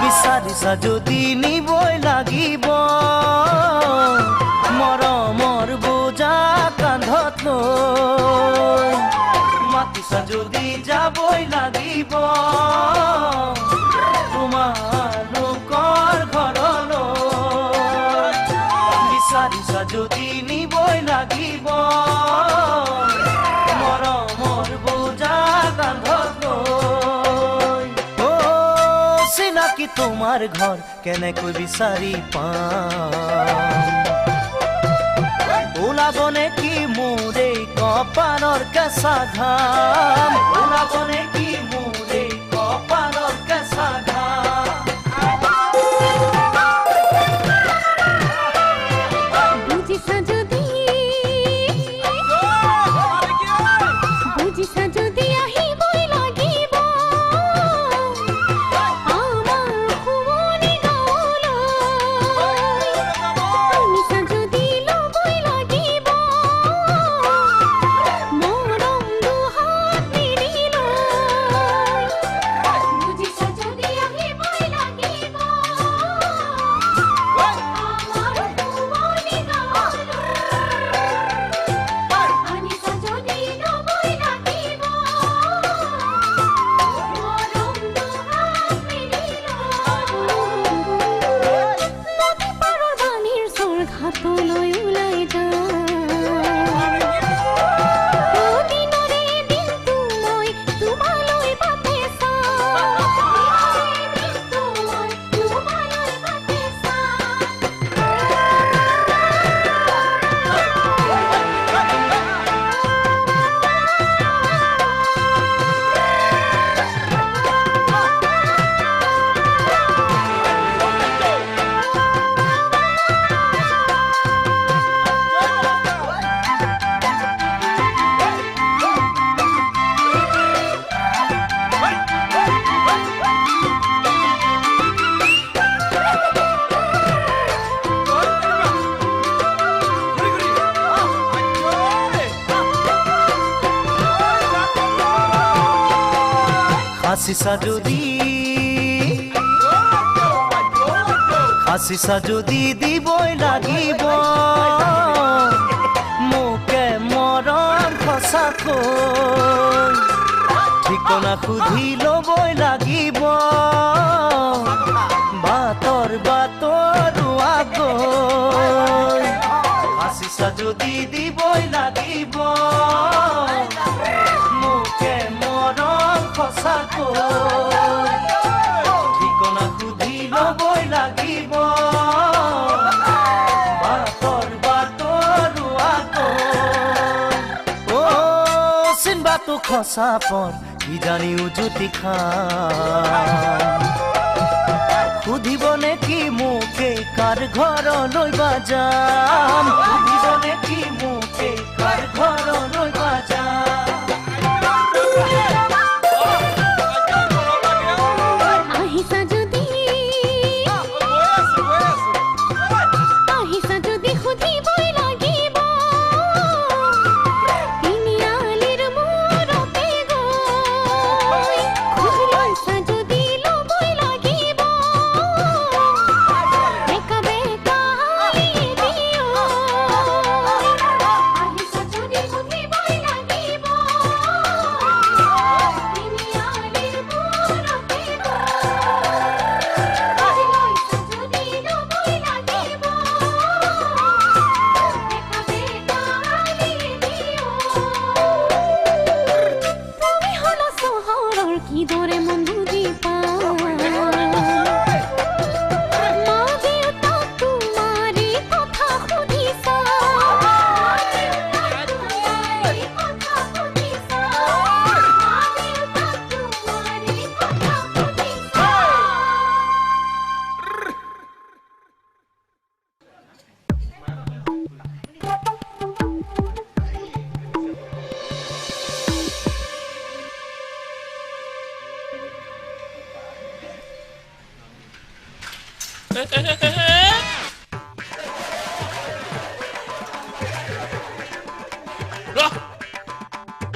S9: বিচাৰিছা যদি নিবই লাগিব মৰমৰ বোজা কান্ধত লৈ। মাতিছা যদি যাবই লাগিব তোমালোকৰ ঘৰলৈ, বিচাৰিছা যদি নিবই লাগিব মৰমৰ বোজা কান্ধত লৈ। অ চিনাকি তোমাৰ ঘৰ কেনেকৈ বিচাৰি পাম, ওলাব নেকি মোৰ এই কপালৰ কেঁচা ঘাম, ওলাব নেকি মোৰ এই কপালৰ কেঁচা ঘাম।
S12: বুজিছা যদি, বুজিছা যদি আহিবই লাগিব আমাৰ শুৱনি গাঁৱলৈ, আনিছা যদি ল'বই লাগিব মৰম দুহাত মেলি লৈ। বুজিছা যদি আহিবই লাগিব আমাৰ শুৱনি গাঁৱলৈ, আনিছা যদি ল'বই লাগিব মৰম দুহাত মেলি লৈ। নদী পাৰৰ বাণীৰ চৰ ঘাটলৈ ওলাই যাওঁ, দিনৰে দিনটো মই তোমালৈ বাটে চাওঁ, দিনৰে দিনটো মই তোমালৈ বাটে চাওঁ।
S9: হাসিছা যদি, হাসিছা যদি দিবই লাগিব মোকে মৰম সঁচাকৈ, ঠিকনা সুধি ল'বই লাগিব বাটৰ বাটৰুৱাকৈ। হাসিছা যদি দিবই লাগিব মোকে মৰম সঁচাকৈ, ঠিকনা সুধি ল'বই লাগিব বাটৰ বাটৰুৱাকৈ। অ চিনবাটো খচা পৰ কিজানি উজুতি খাম, সুধিব নেকি মোকে কাৰ ঘৰলৈ বা যাম, সুধিব নেকি মোকে কাৰ ঘৰলৈ বা যাম।
S12: আহিছা যদি, আহিছা যদি সুধিবই লাগিব তিনিআলিৰ মূৰতে গৈ, লৈছা যদি ল'বই লাগিব একা বেকা আলি দিও। আহিছা যদি সুধিবই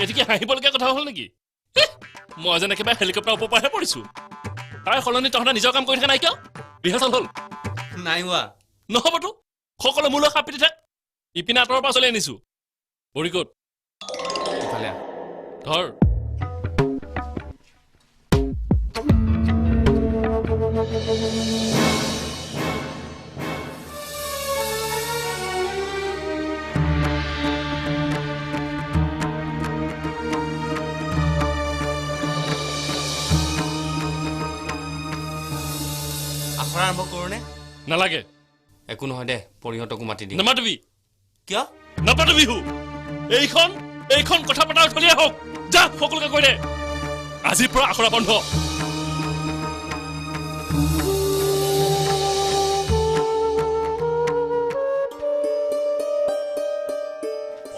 S4: এইটো কি হাঁহিবলগীয়া কথা হ'ল নেকি? মই যেন একেবাৰে হেলিকপ্টাৰ ওপৰৰ পৰাহে পৰিছো। তাৰ সলনি তহঁতে নিজৰ কাম কৰি থকা নাই কিয়? ৰিহাৰ্চেল হ'ল
S5: নাই হোৱা?
S4: নহ'বতো, সকলো মোৰ লগত সাপ পিটি থাক। ইপিনে আঁতৰৰ পৰা চলি আনিছো। ভৰি ক'ত?
S5: ইফালে
S4: ধৰ।
S5: আখৰা আৰম্ভ কৰোঁনে?
S4: নালাগে।
S5: একো নহয় দে, পৰিহঁতকো মাতি দিম।
S4: নামাতিবি।
S5: কিয়?
S4: নাপাতো বিহু। এইখন এইখন কথা পতাৰ থলীয়া হওক। যা সকলোকে কৈ দে, আজিৰ পৰা আখৰা বন্ধ।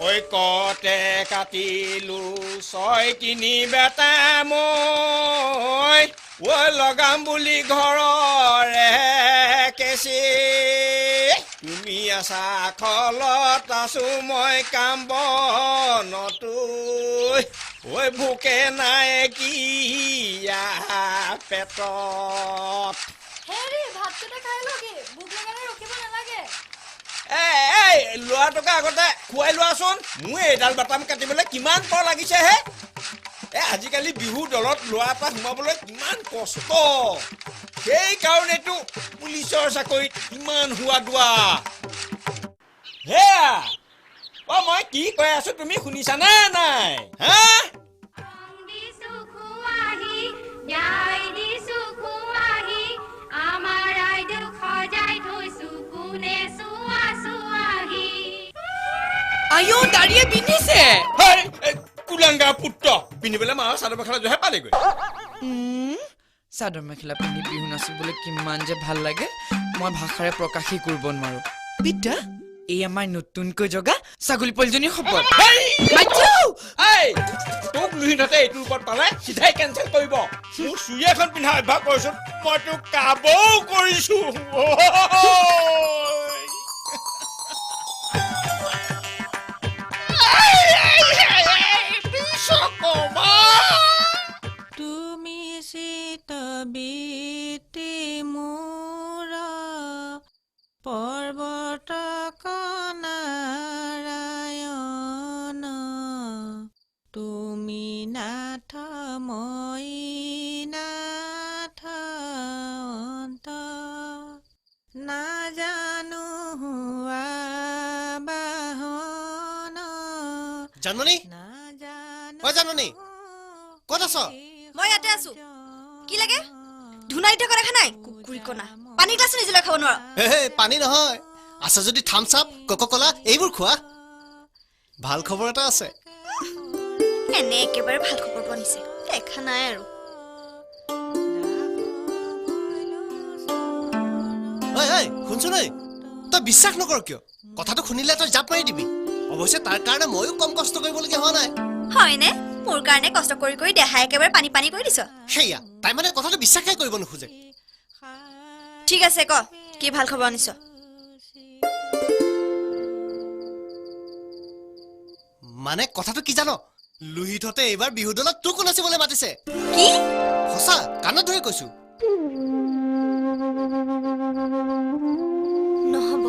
S7: ঐ কতে কাটিলো 6-3 বেটা মই, ঐ লগাম বুলি ঘৰৰে কেঁচি। তুমি আছা খলত, আছো মই কাম বনতো, ঐ ভোকে নাই কিয়া পেটত। এই ল'ৰাটোকে আগতে খুৱাই লোৱাচোন। মোৰ এইডাল বাটাম কাটিবলৈ কিমান পৰ লাগিছে হে। এই আজিকালি বিহু দলত ল'ৰা এটা সোমাবলৈ কিমান কষ্ট। সেইকাৰণেতো পুলিচৰ চাকৰিত ইমান হোৱা দোৱা। সেয়া অ, মই কি কৈ আছো তুমি শুনিছানে নাই? হা,
S14: আইঅ দাড়িয়ে পিন্ধিছে।
S7: কুলাংগা পুত্ৰ, পিন্ধিবলৈ মাৰ চাদৰ মেখেলা জহে পালেগৈ।
S14: চাদৰ মেখেলা পিন্ধি বিহু নাচিবলৈ কিমান যে ভাল লাগে, মই ভাষাৰে প্ৰকাশেই কৰিব নোৱাৰো। বিদ্যা, এই আমাৰ নতুনকৈ জগা ছাগলী পোৱালীজনীৰ শপত।
S7: তোক লোহিতহঁতে এইটোৰ ওপৰত পালে চিধাই কেঞ্চেল কৰিব। মোৰ চুৰি এখন পিন্ধা অভ্যাস কৰিছো, মই তোক কাবও কৰিছো।
S6: তুমি চিতবীতি মোৰ পৰ্বতক নাৰায়ণ, তুমি নাথ মই নাথ অন্ত, নাজানো হোৱা বাহন।
S1: জানমণি, ঐ জানমণি, ক'ত আছ?
S8: মই ইয়াতে আছো। কি লাগে? ধুনাই থকা দেখা নাই? কুকুৰী কণা, পানী গ্লাছো নিজলৈ খাব নোৱাৰ।
S1: হে, পানী নহয়, আছে যদি থামছ আপ, কোকা ক'লা এইবোৰ খোৱা। ভাল খবৰ এটা আছে।
S8: এনে একেবাৰে ভাল খবৰ পোৱা নিছে, দেখা নাই আৰু।
S1: ঐ ঐ শুনচোন, ঐ তই বিশ্বাস নকৰ কিয়? কথাটো শুনিলে তই জাপ মাৰি দিবি। অৱশ্যে তাৰ কাৰণে ময়ো কম কষ্ট কৰিবলগীয়া হোৱা নাই।
S8: হয়নে? মোৰ কাৰণে কষ্ট কৰি কৰি দেহা একেবাৰে পানী পানী কৰি দিছ।
S1: সেয়া তাই মানে কথাটো বিশ্বাসেই কৰিব নোখোজে।
S8: ঠিক আছে ক, কি ভাল খবৰ আনিছ?
S1: মানে কথাটো কি জান, লোহিতহঁতে এইবাৰ বিহু দলত তোকো নাচিবলৈ মাতিছে।
S8: কি?
S1: সঁচা, কাণত ধৰি কৈছো।
S8: নহ'ব,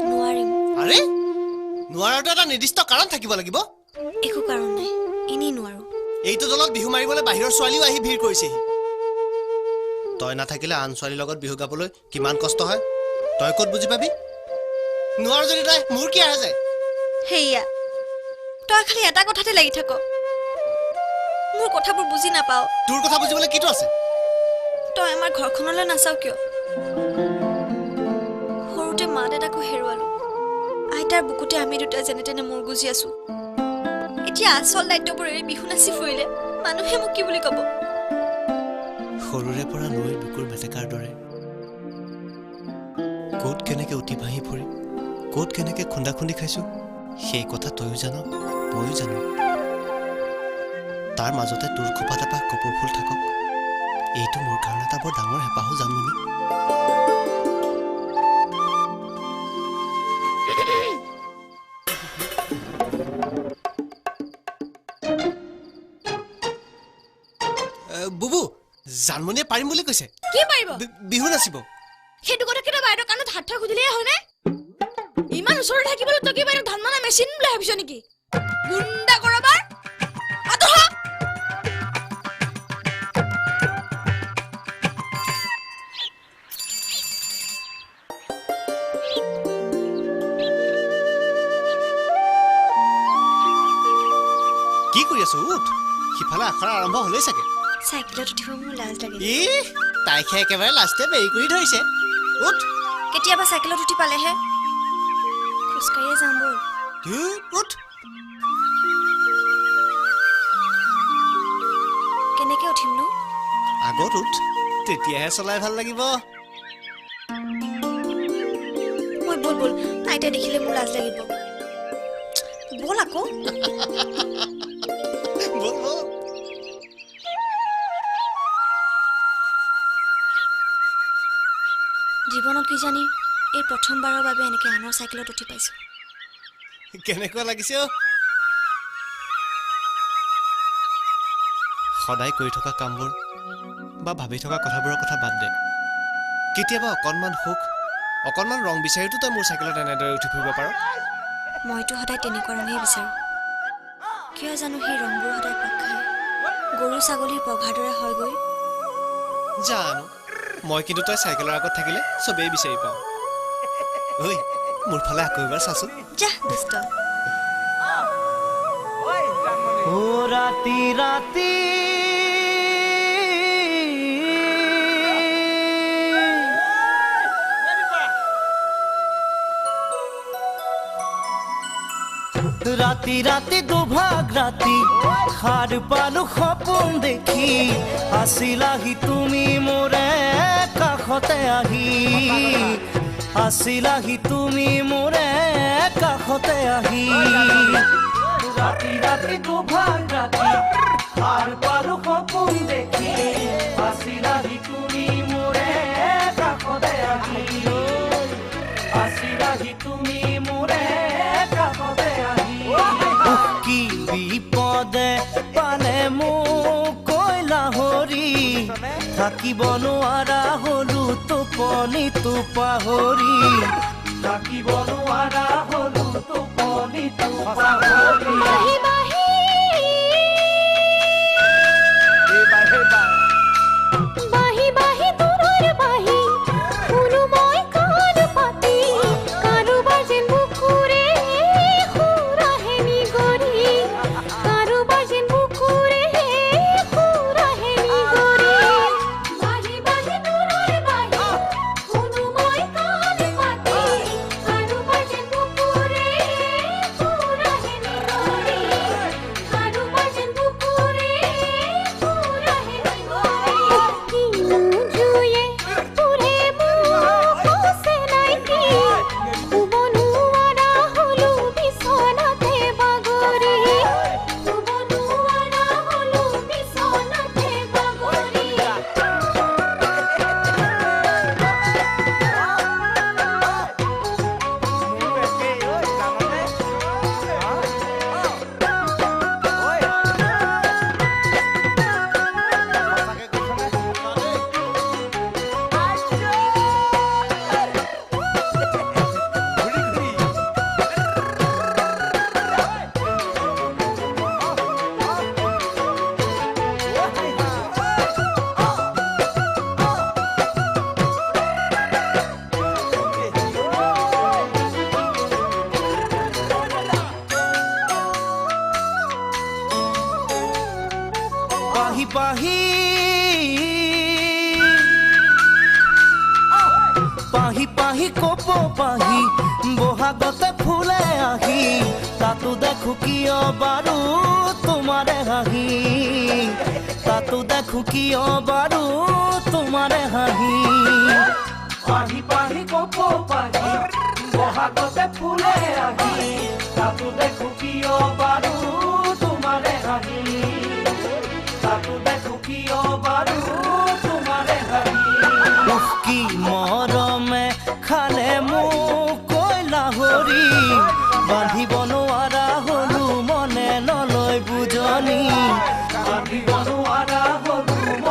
S8: নোৱাৰিম।
S1: আৰে নোৱাৰাটো এটা নিৰ্দিষ্ট কাৰণ থাকিব লাগিব।
S8: একো কাৰণ নাই, এনেই নোৱাৰো।
S1: এইটো দলত বিহু মাৰিবলৈ বাহিৰৰ ছোৱালীও আহি ভিৰ কৰিছেহি। তই নাথাকিলে আন ছোৱালীৰ লগত বিহু গাবলৈ কিমান কষ্ট হয় তই ক'ত বুজি পাবি? নোৱাৰ যদি তই, মোৰ কি আহে যায়?
S8: সেয়া তই খালি এটা কথাতে লাগি থাক, মোৰ কথাবোৰ বুজি নাপাও।
S1: তোৰ কথা বুজিবলৈ কিটো আছে?
S8: তই আমাৰ ঘৰখনলৈ নাচাও কিয়? সৰুতে মা দেউতাকো হেৰুৱালো, আইতাৰ বুকুতে আমি দুটা যেনে তেনে মূৰ গুজি আছো। এতিয়া আচল দায়িত্ববোৰ এৰি বিহু নাচি ফুৰিলে মানুহে মোক কি বুলি ক'ব?
S1: সৰুৰে পৰা নৈৰ বুকুৰ মেটেকাৰ দৰে ক'ত কেনেকে উটি ভাহি ফুৰি ক'ত কেনেকে খুন্দা খুন্দি খাইছো সেই কথা তয়ো জান, ময়ো জানো। তাৰ মাজতে তোৰ খোপাত এপাহ কপৌ ফুল থাকক, এইটো মোৰ কাৰণে এটা বৰ ডাঙৰ হেঁপাহো জানমণি। বুবু, জানমণিয়ে পাৰিম বুলি কৈছে।
S3: কি পাৰিব?
S1: বিহু নাচিব।
S3: সেইটো কথা কেতিয়াবা বাইদেউৰ কাণত হাত থৈ সুধিলেই হয়নে? ইমান ওচৰত থাকিবলৈ তই কি বাইদেউক ধান মনা মেচিন বুলি ভাবিছ নেকি? গুণ্ডা কৰবাৰ আঁতৰ হ।
S1: কি কৰি আছ? উঠ, সিফালে আখৰা আৰম্ভ হ'লেই চাগে।
S8: চাইকেলত উঠিব মোৰ লাজ লাগে।
S1: ই তাইকহে একেবাৰে লাজতে বেৰি কৰি ধৰিছে। উঠ।
S8: কেতিয়াবা চাইকেলত উঠি পালেহে, খোজকাঢ়িয়ে যাম ব'ল।
S1: উঠ।
S8: কেনেকে উঠিমনো?
S1: আগত উঠ, তেতিয়াহে চলাই ভাল লাগিব।
S8: মই ব'ল ব'ল, আইতাই দেখিলে মোৰ লাজ লাগিব। ব'ল আকৌ।
S1: ব'ল ব'ল।
S8: জীৱনত কিজানি এই প্ৰথমবাৰৰ বাবে এনেকে আনৰ চাইকেলত উঠি পাইছো।
S1: কেনেকুৱা লাগিছে? সদায় কৰি থকা কামবোৰ বা ভাবি থকা কথাবোৰৰ কথা বাদ দে। কেতিয়াবা অকণমান সুখ, অকণমান ৰং বিচাৰিতো তই মোৰ চাইকেলত এনেদৰে উঠি ফুৰিব পাৰ।
S8: মইতো সদায় তেনেকুৱা ৰঙেই বিচাৰোঁ। কিয় জানো সেই ৰংবোৰ সদায় পাক খায় গৰু ছাগলীৰ পঘাৰ দৰে হয়গৈ।
S1: জানো, মই কিন্তু তই চাইকেলৰ আগত থাকিলে চবেই বিচাৰি পাওঁ। ঐ, মোৰ ফালে আকৌ এবাৰ চাচোন।
S8: যা দুষ্ট।
S9: ও ৰাতি ৰাতি ৰাতি ৰাতি দুভাগ ৰাতি সাৰ পালো সপোন দেখি, আছিলাহি তুমি মোৰে কাষতে আহি, আছিলাহি তুমি মোৰে কাষতে আহি। ৰাতি ৰাতি দুভাগ ৰাতি সাৰ পালো সপোন দেখি, আছিলাহি তুমি মোৰে কাষতে আহি, আছিলাহি তুমি মোৰে কাষতে আহি। কি বিপদে পালে মোক কৈলাহৰি, থাকিব নোৱাৰা হলো টোপনিটো পাহৰি, থাকিব নোৱাৰা হলো টোপনিটো পাহৰি।
S12: বাহি বাহি দূৰৰ বাহি শুনো মই কাণ পাতি, কাৰোবাৰ যেন বুকুৰে সুৰ আহে নিগৰি, কাৰোবাৰ যেন বুকুৰে সুৰ আহে নিগৰি। বাহি বাহি দূৰৰ বাহি শুনো মই কাণ পাতি, কাৰোবাৰ যেন বুকুৰে সুৰ আহে নিগৰি, কাৰোবাৰ যেন বুকুৰে সুৰ আহে নিগৰি। কিনো জুয়ে পুৰে মোক চেনাইকি, শুব নোৱাৰা হলো বিছনাতে বাগৰি, শুব নোৱাৰা হলো বিছনাতে বাগৰি।
S9: পাহি পাহি পাহি পাহি কপ পাহি বহাগতে ফুলে আহি, তাতো দেখো কিয় বাৰু তোমাৰে হাঁহি, তাতো দেখো কিয় বাৰু তোমাৰে হাঁহি। পাহি পাহি কপ পাহি বহাগতে ফুলে আহি, তাতো দেখো কিয় বাৰু তোমাৰে হাঁহি, তাতো দেখো কিয় বাৰু তোমাৰে হাঁহি। কি মৰমে খালে মোক কৈলাহৰি, বান্ধিব নোৱাৰা হলো মনে নলয় বুজনি, বান্ধিব নোৱাৰা হলো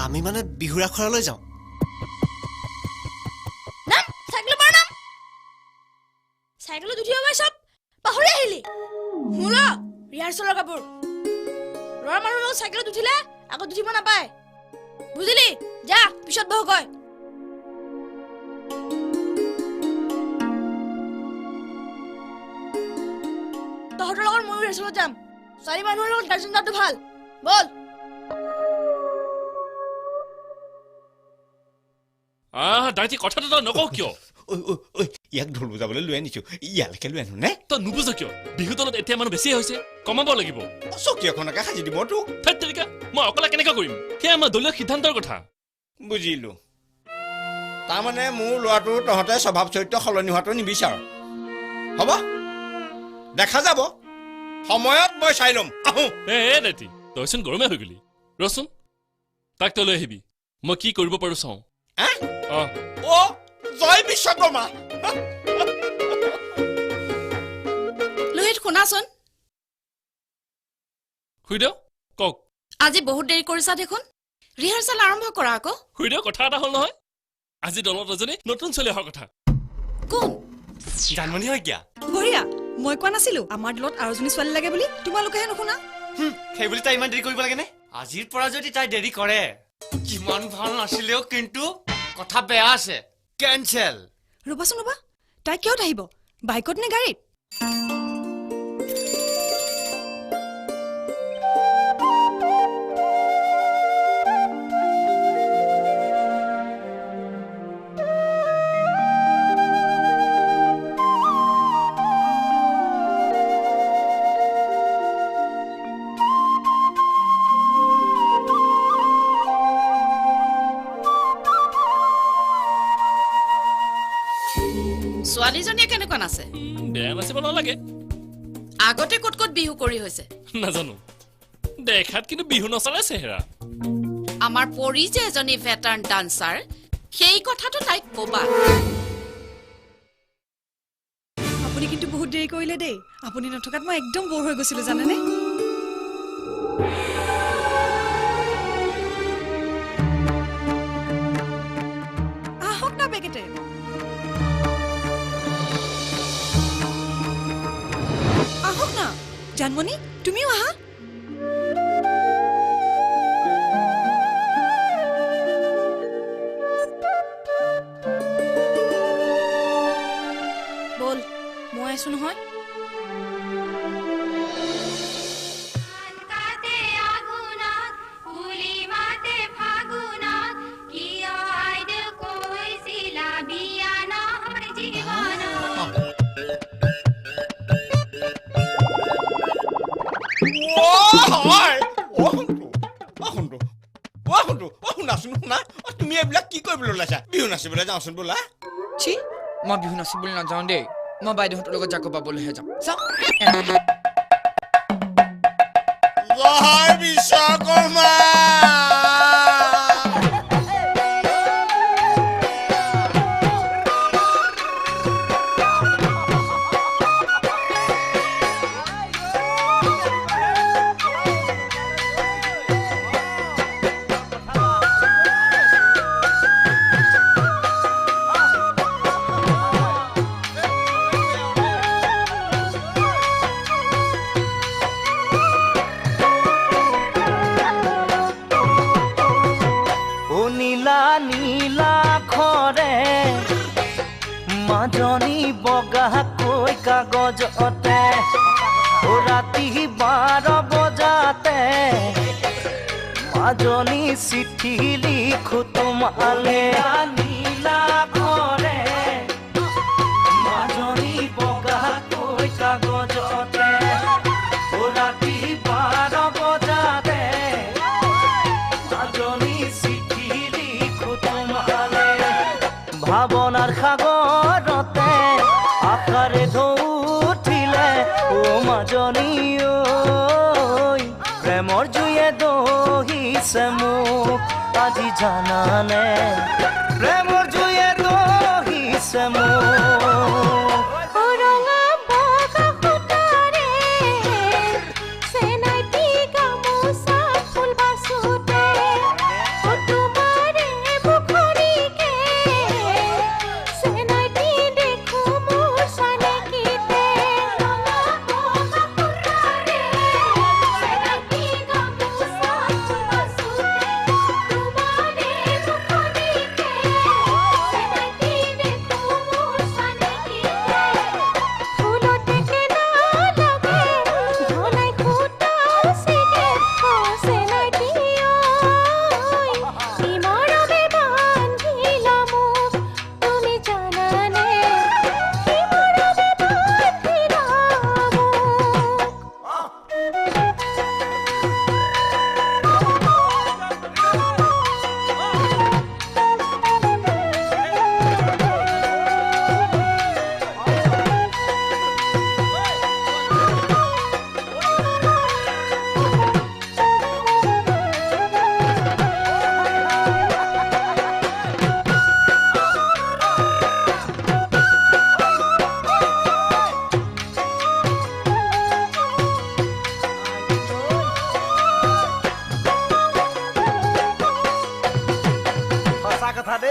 S1: আমি মানে বিহুৰ আখৰালৈ যাওঁ।
S3: নাম চাইকেলৰ পৰা নাম, চাইকেলত উঠিব পাই চব পাহৰি আহিলি। মোৰ ৰিহাৰ্চেলৰ কাপোৰ, ল'ৰা মানুহৰ লগত চাইকেলত উঠিলে আগত উঠিব নাপায়, বুজিলি? যা পিছত বহগৈ। তহঁতৰ লগত ময়ো ৰিহাৰ্চেলত যাম, ছোৱালী মানুহৰ লগত গাৰ্জেন যোৱাটো ভাল। বল।
S4: আহ দাইটি, কথাটো তই নকওঁ কিয়?
S7: ঐ, ইয়াক ঢোল বজাবলৈ লৈ আনিছো, ইয়ালৈকে লৈ আনো নে?
S4: তই নুবুজ কিয়? বিহু দলত এতিয়া মানুহ বেছি হৈছে, কমাব লাগিব।
S7: চকী এখনকে সাজি দিব তোক।
S4: ধেৎ তেৰিকা, মই অকলে কেনেকৈ কৰিম? সেয়া আমাৰ দলীয় সিদ্ধান্তৰ কথা।
S7: বুজিলো, তাৰমানে মোৰ ল'ৰাটো তহঁতে স্বভাৱ চৰিত্ৰ সলনি হোৱাটো নিবিচাৰ। হ'ব, দেখা যাব, সময়ত মই চাই ল'ম। আহোঁ।
S4: এ দাইটি, তইচোন গৰমে হৈ গ'লি। ৰচোন, তাক তই লৈ আহিবি, মই কি কৰিব পাৰোঁ চাওঁ।
S7: অ, জয় বিশ্বকৰ্মা।
S10: লোহিত, শুনাচোন।
S4: খুৰীদেউ কওক।
S10: আজি বহুত দেৰি কৰিছা দেখোন, ৰিহাৰ্চেল আৰম্ভ কৰা আকৌ।
S4: খুৰীদেউ, কথা এটা হ'ল নহয়, আজি দলত এজনী নতুন ছোৱালী অহাৰ কথা।
S10: কোন?
S5: জানমণি শইকীয়া।
S11: বঢ়িয়া, মই কোৱা নাছিলো আমাৰ দলত আৰু এজনী ছোৱালী লাগে বুলি? তোমালোকেহে নুশুনা।
S5: সেইবুলি তাই ইমান দেৰি কৰিব লাগেনে? আজিৰ পৰা যদি তাই দেৰি কৰে, কিমান ভাল নাছিলেও কিন্তু কথা বেয়া আছে, কেঞ্চেল।
S11: ৰ'বাচোন ৰ'বা, তাই কিহত আহিব? বাইকত নে গাড়ীত?
S10: ছোৱালীজনীয়ে কেনেকুৱা নাচে?
S4: বেয়া নাচিব নালাগে।
S10: আগতে ক'ত ক'ত বিহু কৰি হৈছে
S4: নাজানো, দেখাত কিন্তু বিহু নচালে চেহেৰা।
S10: আমাৰ পৰি যে এজনী ভেটাৰ্ণ ডান্সাৰ, সেই কথাটো তাইক ক'বা।
S11: আপুনি কিন্তু বহুত দেৰি কৰিলে দেই, আপুনি নথকাত মই একদম বৰ হৈ গৈছিলো জানেনে? আহক না বেগেতে। আহক না জানমণি, তুমিও আহা।
S3: বল, মই আছো নহয়।
S7: তুমি এইবিলাক কি কৰিবলৈ ওলাইছা? বিহু নাচিবলৈ যাওঁচোন বোলা।
S14: চি, মই বিহু নাচিবলৈ নাযাওঁ দেই, মই বাইদেউহঁতৰ লগত জাকো পাবলৈহে যাম। চাওঁ।
S7: জয় বিশ্বকৰ্মা।
S9: মাজনী বগাকৈ কাগজতে ৰাতি 12 বজাতে মাজনী চিঠি লিখো তোমালে। নীলা ঘৰে মাজনী বগাকৈ কাগজতে ৰাতি 12 বজাতে মাজনী চিঠি লিখো তোমালে। ভাৱনাৰ সাগৰতে আশাৰে ঢৌ উঠিলে ও মাজনী ঐ, প্ৰেমৰ জুয়ে দহিছে মোক আজি জানানে, প্ৰেমৰ জুয়ে দহিছে মোক।
S12: চেনাইটি গামোচা ফুল বাচোতে।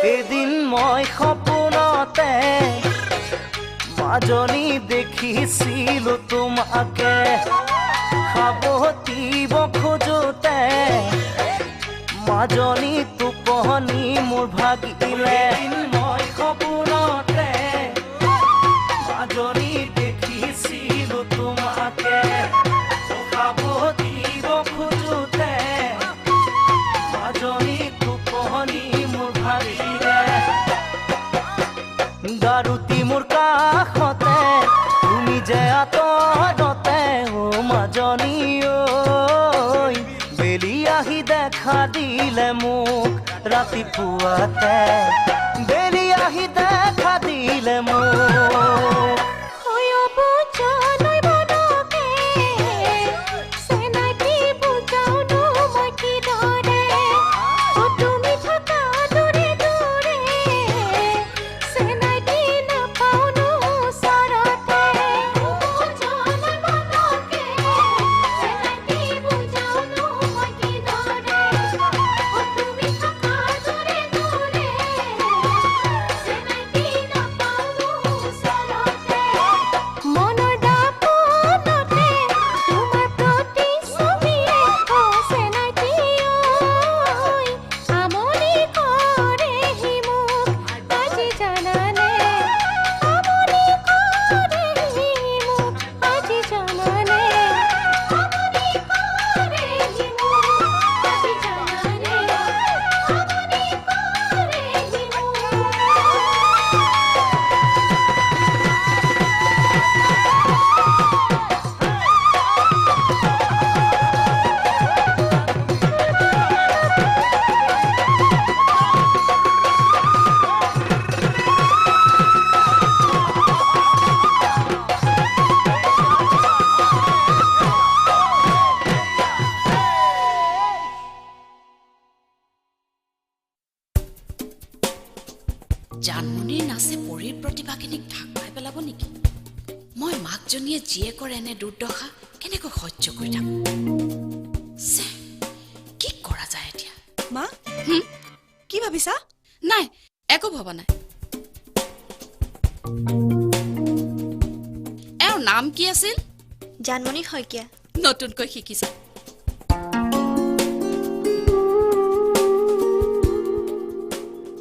S9: এদিন মই সপোনতে মাজনী দেখিছিলো তোমাকে, সাৱটিব খোজোতে মাজনী টোপনি মোৰ ভাগিলে। মই সপোনতে মাজনী দেখিছিলো তোমাকে, সাৱটিব খোজোতে মাজনী টোপনি মোৰ ভাগিলে। গাৰুতি মোৰ কাষতে তুমি যে আঁতৰতে, অ মাজনী ঐ, বেলি আহি দেখা দিলে মোক ৰাতিপুৱাতে, বেলি আহি দেখা দিলে মোক।
S10: জানমণিৰ নাচে পৰীৰ প্ৰতিভাখিনিক ঢাক খুৱাই পেলাব নেকি? মই মাকজনীয়ে জীয়েকৰ এনে দুৰ্দশা কেনেকৈ সহ্য কৰি থাকোঁ? কি কৰা যায় এতিয়া?
S11: মা, কি ভাবিছা?
S10: নাই, একো ভবা নাই। এওঁৰ নাম কি আছিল?
S8: জানমণি শইকীয়া।
S10: নতুনকৈ শিকিছা।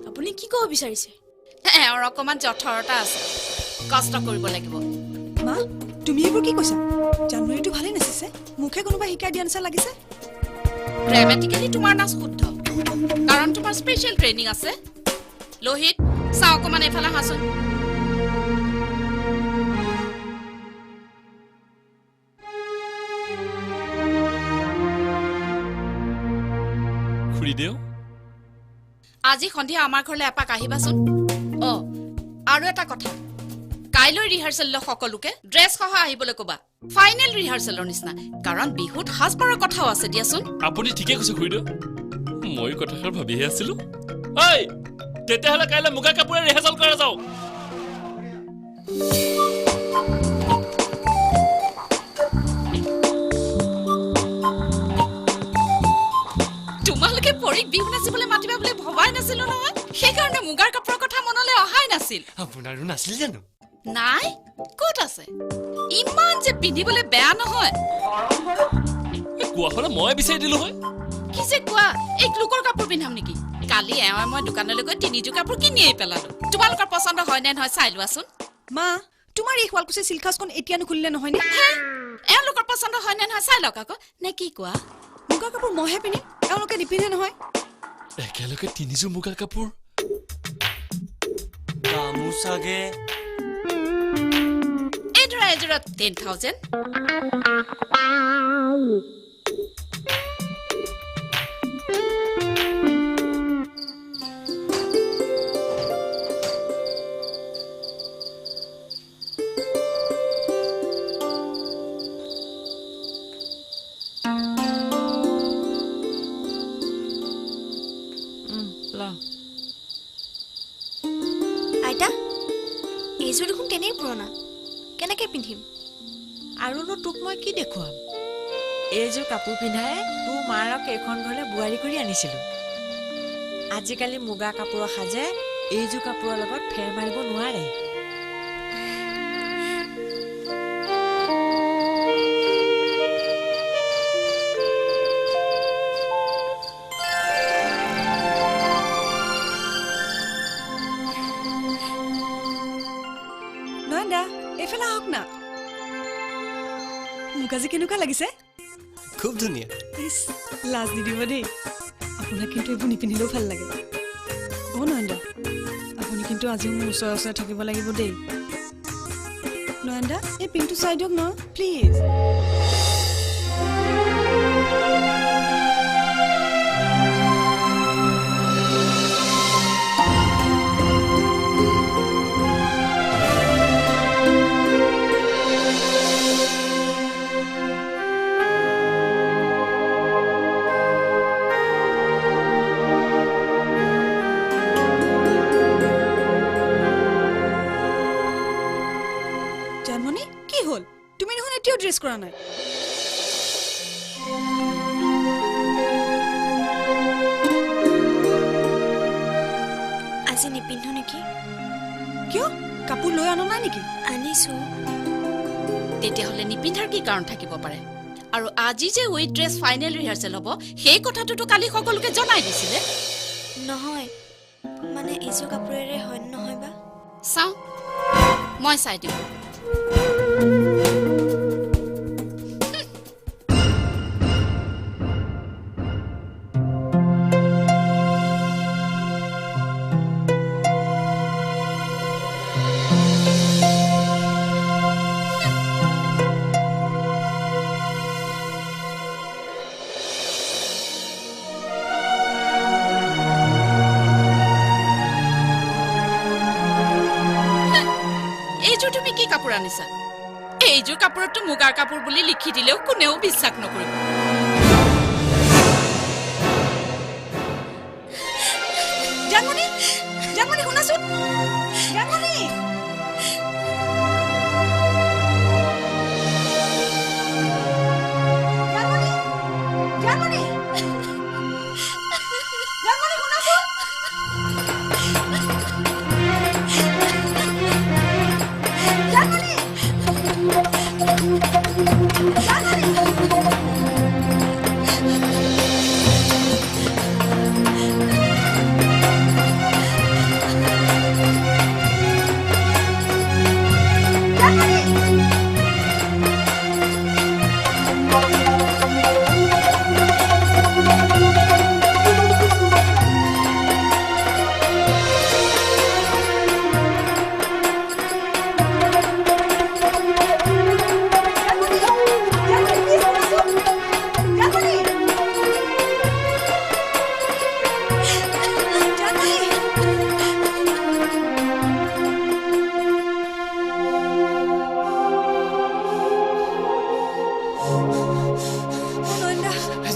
S3: আপুনি কি ক'ব বিচাৰিছে?
S10: এওঁৰ অকণমান জঠৰতা আছে, কষ্ট কৰিব লাগিব।
S11: মা, তুমি এইবোৰ কি কৈছা? জানমণিটো ভালেই নাচিছে, মোকহে কোনোবাই শিকাই দিয়া নিচিনা লাগিছে।
S10: গ্ৰামেটিকেলি তোমাৰ নাচ শুদ্ধ, কাৰণ তোমাৰ স্পেচিয়েল ট্ৰেইনিং আছে। লোহিত, চাওঁ অকণমান এইফালে আহাচোন।
S4: খুৰীদেউ,
S10: আজি সন্ধিয়া আমাৰ ঘৰলৈ এপাক আহিবাচোন। অ, আৰু এটা কথা, কাইলৈ ৰিহাৰ্চেললৈ সকলোকে ড্ৰেছসহ আহিবলৈ ক'বা, ফাইনেল ৰিহাৰ্চেলৰ নিচিনা, কাৰণ বিহুত সাজপাৰৰ কথাও আছে দিয়াচোন।
S4: আপুনি ঠিকে কৈছে খুৰীদেউ, ময়ো কথাষাৰ ভাবিহে আছিলো। ঐ, তেতিয়াহ'লে কাইলৈ মুগা কাপোৰে ৰিহাৰ্চেল কৰা যাওক।
S10: তোমালোকে পৰীক বিহু নাচিবলৈ মাতিবা বুলি ভবাই নাছিলো নহয়, সেইকাৰণে মুগাৰ কাপোৰৰ কথা মনলৈ অহাই নাছিল।
S5: আপোনাৰো নাছিল জানো?
S10: নাই, ক'ত আছে? ইমান যে পিন্ধিবলৈ বেয়া নহয়।
S4: কোৱা হ'লে মই বিচাৰি দিলো হয়।
S10: কি যে কোৱা, এই লোকৰ কাপোৰ পিন্ধাম নেকি? কালি এওঁৱে মই দোকানলৈ গৈ তিনিযোৰ কাপোৰ কিনিয়েই পেলালো। তোমালোকৰ পচন্দ হয় নে নহয় চাই লোৱাচোন।
S11: মা, তোমাৰ এই শুৱালকুছি চিল্ক হাউচখন এতিয়া নুখুলিলে নহয়নে?
S10: এওঁলোকৰ পচন্দ হয় নে নহয় চাই লওক আকৌ, নে কি কোৱা?
S11: মুগা কাপোৰ মইহে পিন্ধিম, এওঁলোকে নিপিন্ধে নহয়।
S4: একেলগে তিনিযোৰ মুগা কাপোৰ,
S5: দামো চাগে।
S10: এই ধৰা এযোৰত 10,000।
S8: আইতা, এইযোৰ দেখোন তেনেই পুৰণা, কেনেকৈ পিন্ধিম?
S6: আৰুনো তোক মই কি দেখুৱাম? এইযোৰ কাপোৰ পিন্ধাই তোৰ মাৰক এইখন ঘৰলৈ বোৱাৰী কৰি আনিছিলো। আজিকালি মুগা কাপোৰৰ সাজে এইযোৰ কাপোৰৰ লগত ফেৰ মাৰিব নোৱাৰে।
S11: নয়নদা, এইফালে আহক না। মোক আজি কেনেকুৱা লাগিছে?
S1: খুব ধুনীয়া।
S11: ইছ, লাজ নিদিব দেই, আপোনাক কিন্তু এইবোৰ নিপিন্ধিলেও ভাল লাগে। অ' নয়নদা, আপুনি কিন্তু আজিও মোৰ ওচৰে ওচৰে থাকিব লাগিব দেই। নয়নদা, এই পিংকটো চাই দিয়ক ন প্লিজ। জানমণি, কি হ'ল? তুমি দেখোন এতিয়াও ড্ৰেছ কৰা নাই।
S8: আজি নিপিন্ধো নেকি?
S11: কিয়, কাপোৰ লৈ অনা নাই নেকি?
S8: আনিছো।
S10: তেতিয়াহ'লে নিপিন্ধাৰ কি কাৰণ থাকিব পাৰে? আৰু আজি যে উইথ ড্ৰেছ ফাইনেল ৰিহাৰ্চেল হ'ব, সেই কথাটোতো কালি সকলোকে জনাই দিছিলে।
S8: নহয় মানে এইযোৰ কাপোৰেৰে হয় নহয় বা?
S10: চাওঁ, মই চাই দিম। এইযোৰ তুমি কি কাপোৰ আনিছা? এইযোৰ কাপোৰততো মুগাৰ কাপোৰ বুলি লিখি দিলেও কোনেও বিশ্বাস নকৰিব।
S11: জানমণি, জানমণি শুনাচোন, জানমণি। জানমণি, জানমণি, জানমণি শুনাচোন। জানমণি, জানমণি।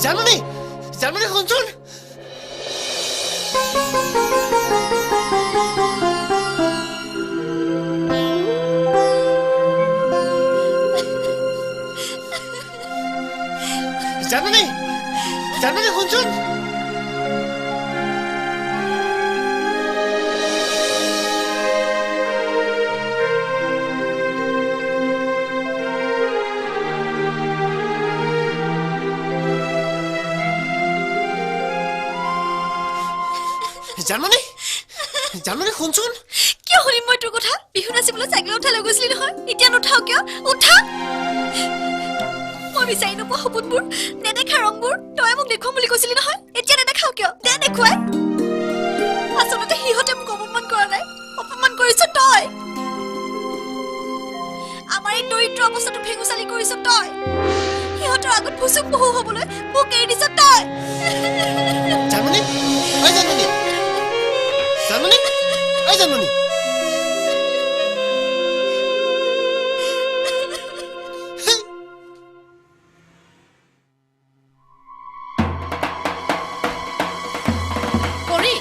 S1: জানমণি, জানমণি শুনচোন। জানমণি, জানমণি শুনচোন। জানমণি, জানমণি শুনচোন।
S8: কিয় শুনিম মই তোৰ কথা? বিহু নাচিবলৈ চাইকেল উঠাই লৈ গৈছিলি নহয়, এতিয়া নুঠাও কিয়? উঠা। মই বিচাৰি নোপোৱা সপোনবোৰ, নেদেখা ৰংবোৰ তই মোক দেখুৱাম বুলি কৈছিলি নহয়, এতিয়া নেদেখাও কিয়? দে দেখুৱাই। আচলতে সিহঁতে মোক অপমান কৰা নাই, অপমান কৰিছ তই। আমাৰ এই দৰিদ্ৰ অৱস্থাটো ভেঙুচালি কৰিছ তই। সিহঁতৰ আগত ভুচুক পহু হ'বলৈ মোক এৰি দিছ তই।
S1: জানমণি, ঐ জানমণি, জানমণি, ঐ জানমণি।
S10: পৰি,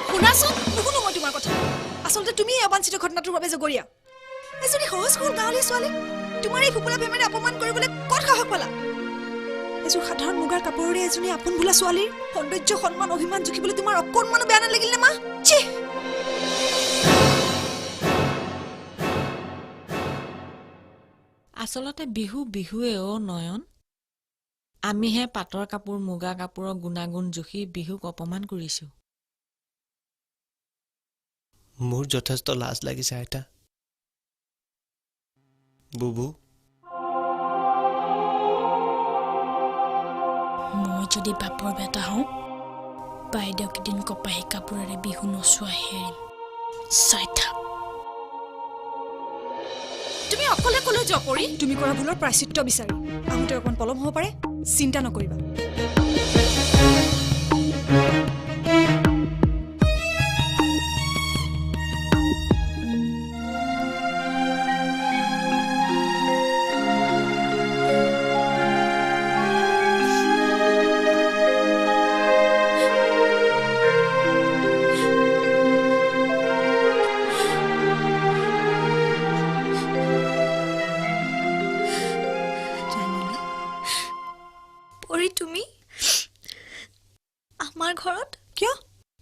S10: শুনাচোন।
S11: নুশুনো মই তোমাৰ কথা। আচলতে তুমি এই অবাঞ্ছিত ঘটনাটোৰ বাবে জগৰীয়া। এজনী সহজ সৰল গাঁৱলীয়া ছোৱালী তোমাৰ এই ফোপোলা প্ৰেমেৰে অপমান কৰিবলৈ ক'ত সাহস পালা? এযোৰ সাধাৰণ মুগাৰ কাপোৰেৰে এজনী আপোন ভোলা ছোৱালীৰ সৌন্দৰ্য, সন্মান, অভিমান জুখিবলৈ তোমাৰ অকণমানো বেয়া নালাগিল নে মা? ছি!
S6: আচলতে বিহু বিহুৱে অ নয়ন। আমিহে পাটৰ কাপোৰ, মুগা কাপোৰৰ গুণাগুণ জুখি বিহুক অপমান কৰিছো।
S1: মোৰ যথেষ্ট লাজ লাগিছে আইতা। বুবু,
S3: মই যদি বাপৰ বেটা হওঁ, বাইদেউক এদিন কপাহী কাপোৰেৰে বিহু নচোৱা হেৰিম, চাই থাক।
S10: তুমি অকলে কলৈ যোৱা পৰি?
S11: তুমি কৰা ভুলৰ প্ৰায়শ্চিত্ত বিচাৰি আহোঁতে অকণ পলম হ'ব পাৰে, চিন্তা নকৰিবা।
S8: তুমি আমাৰ ঘৰত
S11: কিয়?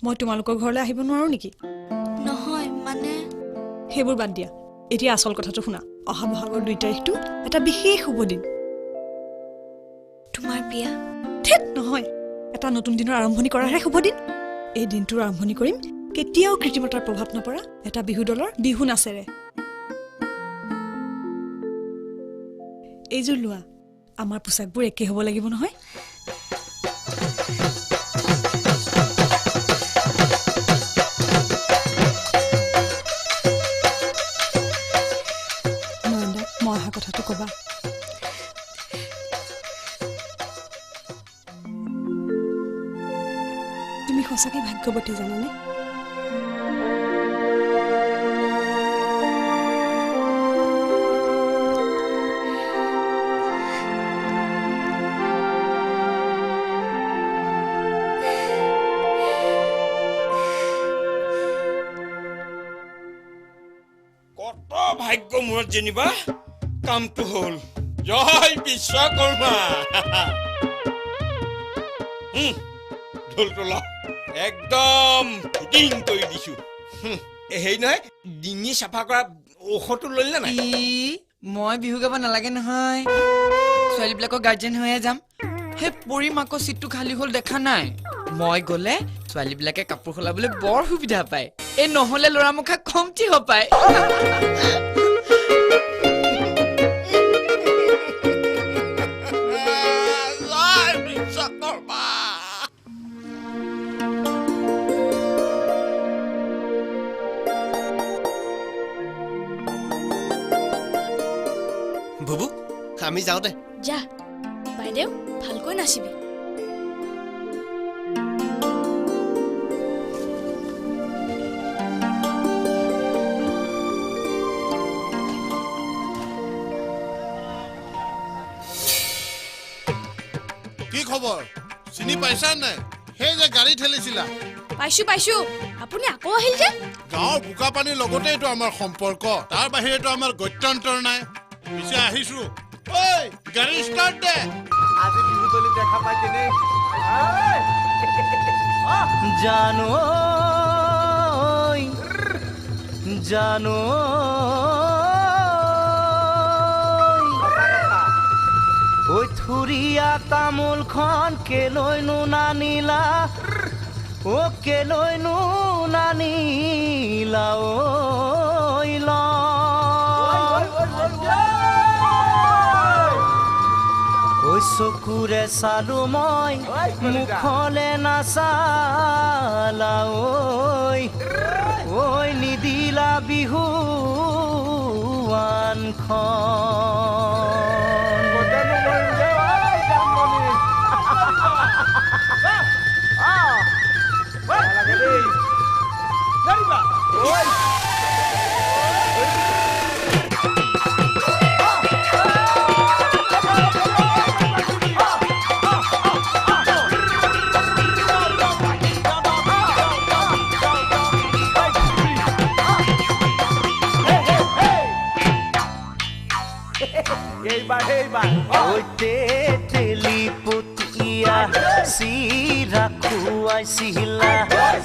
S11: মই তোমালোকৰ ঘৰলৈ আহিব নোৱাৰো নেকি?
S8: নহয় মানে,
S11: সেইবোৰ বাদ দিয়া, এতিয়া আচল কথাটো শুনা। অহা বহাগৰ 2 তাৰিখটো এটা বিশেষ শুভ দিন।
S8: তোমাৰ বিয়া?
S11: ধেত নহয়, এটা নতুন দিনৰ আৰম্ভণি কৰাৰহে শুভ দিন। এই দিনটোৰ আৰম্ভণি কৰিম কেতিয়াও কৃত্ৰিমতাৰ প্ৰভাৱ নপৰা এটা বিহু দলৰ বিহু নাচেৰে। এইযোৰ লোৱা, আমাৰ পোছাকবোৰ একে হ'ব লাগিব নহয়। নয়নদা, মই অহা কথাটো ক'বা। তুমি সঁচাকৈ ভাগ্যৱতী জানানে?
S7: ভাগ্য মূৰত যেনিবা কামটো হ'ল। জয় বিশ্বকৰ্মা। ঢোলটো ল, একদম ফিটিং কৰি দিছো। হেৰি নহয়, ডিঙি চাফা কৰা ঔষধটো ল'লি নে নাই?
S14: মই বিহু গাব নালাগে নহয়, ছোৱালীবিলাকৰ গাৰ্জেন হৈয়ে যাম। সেই পৰি মাকৰ চিটটো খালী হ'ল দেখা নাই? মই গ'লে ছোৱালীবিলাকে কাপোৰ সলাবলৈ বৰ সুবিধা পায়। এই নহ'লে ল'ৰা মুখা কমটি পায়।
S1: বুবু, আমি যাওঁতে
S3: যা বাইদেউ, ভালকৈ নাচিবি।
S2: কি খবৰ, চিনি পাইছা নাই? সেই যে গাড়ী ঠেলিছিলা।
S3: পাইছো পাইছো। আপুনি আকৌ আহিল যে?
S2: গাঁৱৰ বোকা পানীৰ লগতেইতো আমাৰ সম্পৰ্ক, তাৰ বাহিৰেতো আমাৰ গত্যন্তৰ নাই। পিছে আহিছো। ঐ, গাড়ী ষ্টাৰ্ট দে।
S9: আজি বিহুতলি দেখা পাই তেনে জানো জানো ঐ থুৰীয়া তামোলখন কেলৈনো নানিলা, ও কেলৈনো নানিলা ঐ ল। ঐ চকুৰে চালো মই, মুখলে নাচালা ঐ, ঐ নিদিলা বিহু আনখন। তেলি চিৰা খুৱাইছিলা,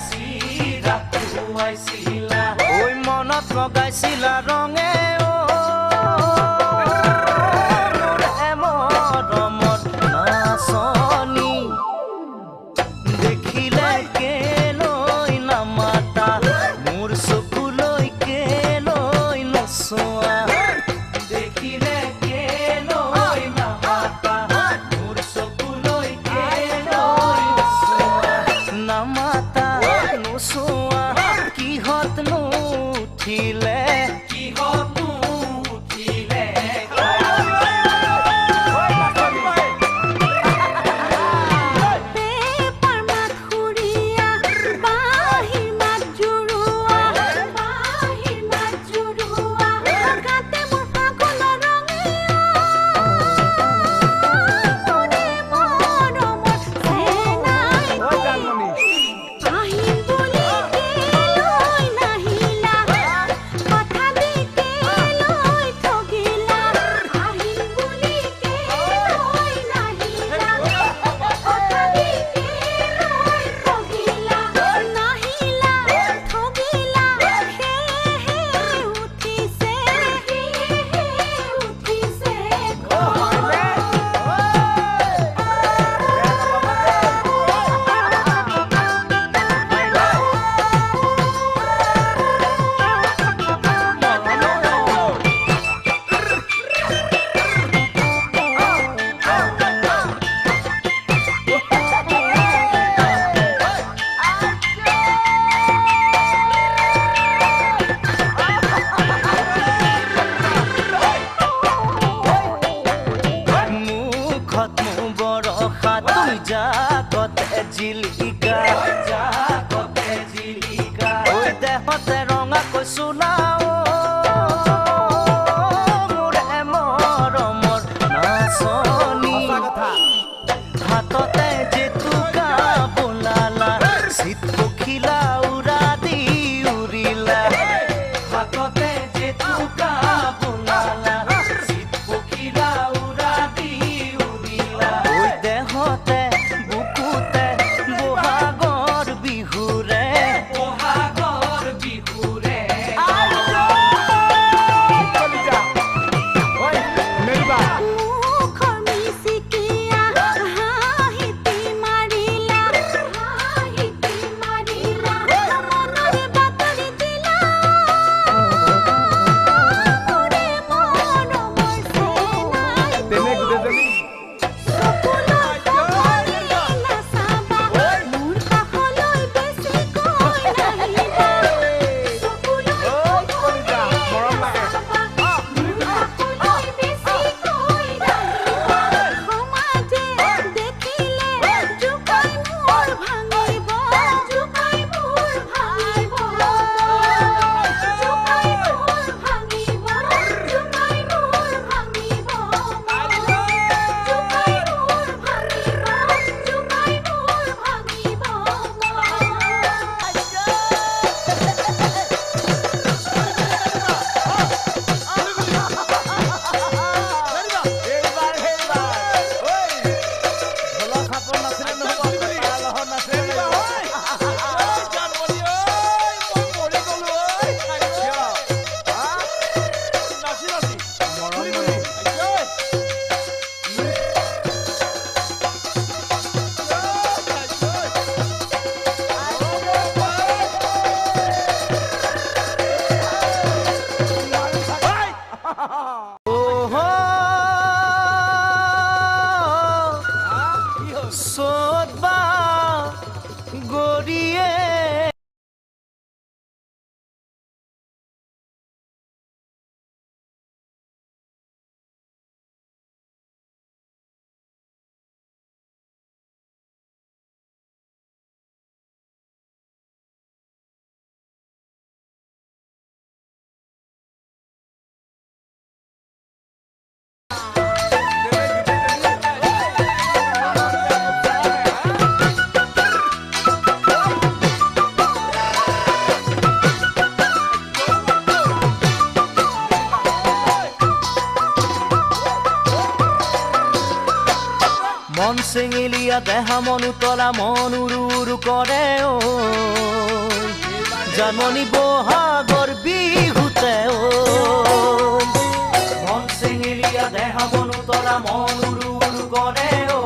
S9: চিৰা খুৱাইছিলা, ঐ মনত লগাইছিলা ৰঙে অ মোৰে মৰমৰ নাচনী। দেখিলে কেলৈ নামাতা, মোৰ চকুলৈ কেলৈ নচোৱা? দেখিলে কেলৈ নামাতা, মোৰ চকুলৈ কেলৈ নচোৱা? নামাতা নোচোৱা, কিহতনো উঠিলে, কিহতনো উঠিলে?
S12: পেপাৰ মাত সুৰীয়া, বাঁহীৰ মাত জুৰুৱা, বাঁহীৰ মাত জুৰুৱা, গাতে মোৰ ফাগুনৰ ৰঙে মোৰে মৰমৰ চেনাইটি। আহিম বুলি কেলৈ নাহিলা, কথা দি কেলৈ ঠগিলা? আহিম বুলি কেলৈ নাহিলা, কথা দি কেলৈ ঠগিলা? নাহিলা ঠগিলা, সেয়েহে উঠিছে, সেয়েহে উঠিছে।
S9: মুখত বৰষা তুই জাকতে জিলিকা, জাকতে জিলিকা, ঐ দেহতে ৰঙাকৈ চোলাও মোৰে মৰমৰ নাচনী। হাততে জেতুকা বোলালা, চিত পখিলা উৰা দি উৰিলা। হাততে জেতুকা বোলালা, চিত পখিলা উৰা দি উৰিলা। ঐ দেহতে বুকুতে বহাগৰ বিহুৰে, বহাগৰ বিহুৰে। দেহা মন উতলা মন উৰু উৰু কৰে ঐ। জাননী বহাগৰ বিহুতে ঐ। মন চেঙেলীয়া দেহা মন উতলা মন উৰু উৰু কৰে ঐ।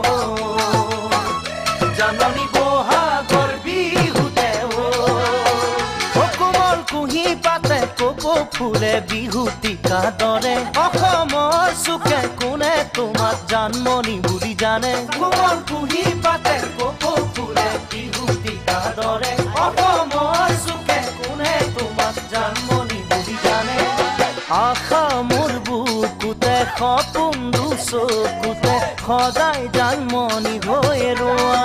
S9: জাননী বহাগৰ বিহুতে ঐ। কোমল কুঁহি পাতে কপৌ ফুলে বিহুটিকা দৰে, অসমৰ চুকে কোনে তোমাক জানমণি বুলি জানে। কোমল কুঁহি পাতে কপৌ ফুলে বিহুটিকা দৰে, অসমৰ চুকে কোনে তোমাক জানমণি বুলি জানে। আশা মোৰ বুকুতে সপোন দুচকুতে সদায় জানমণি হৈ ৰোৱা।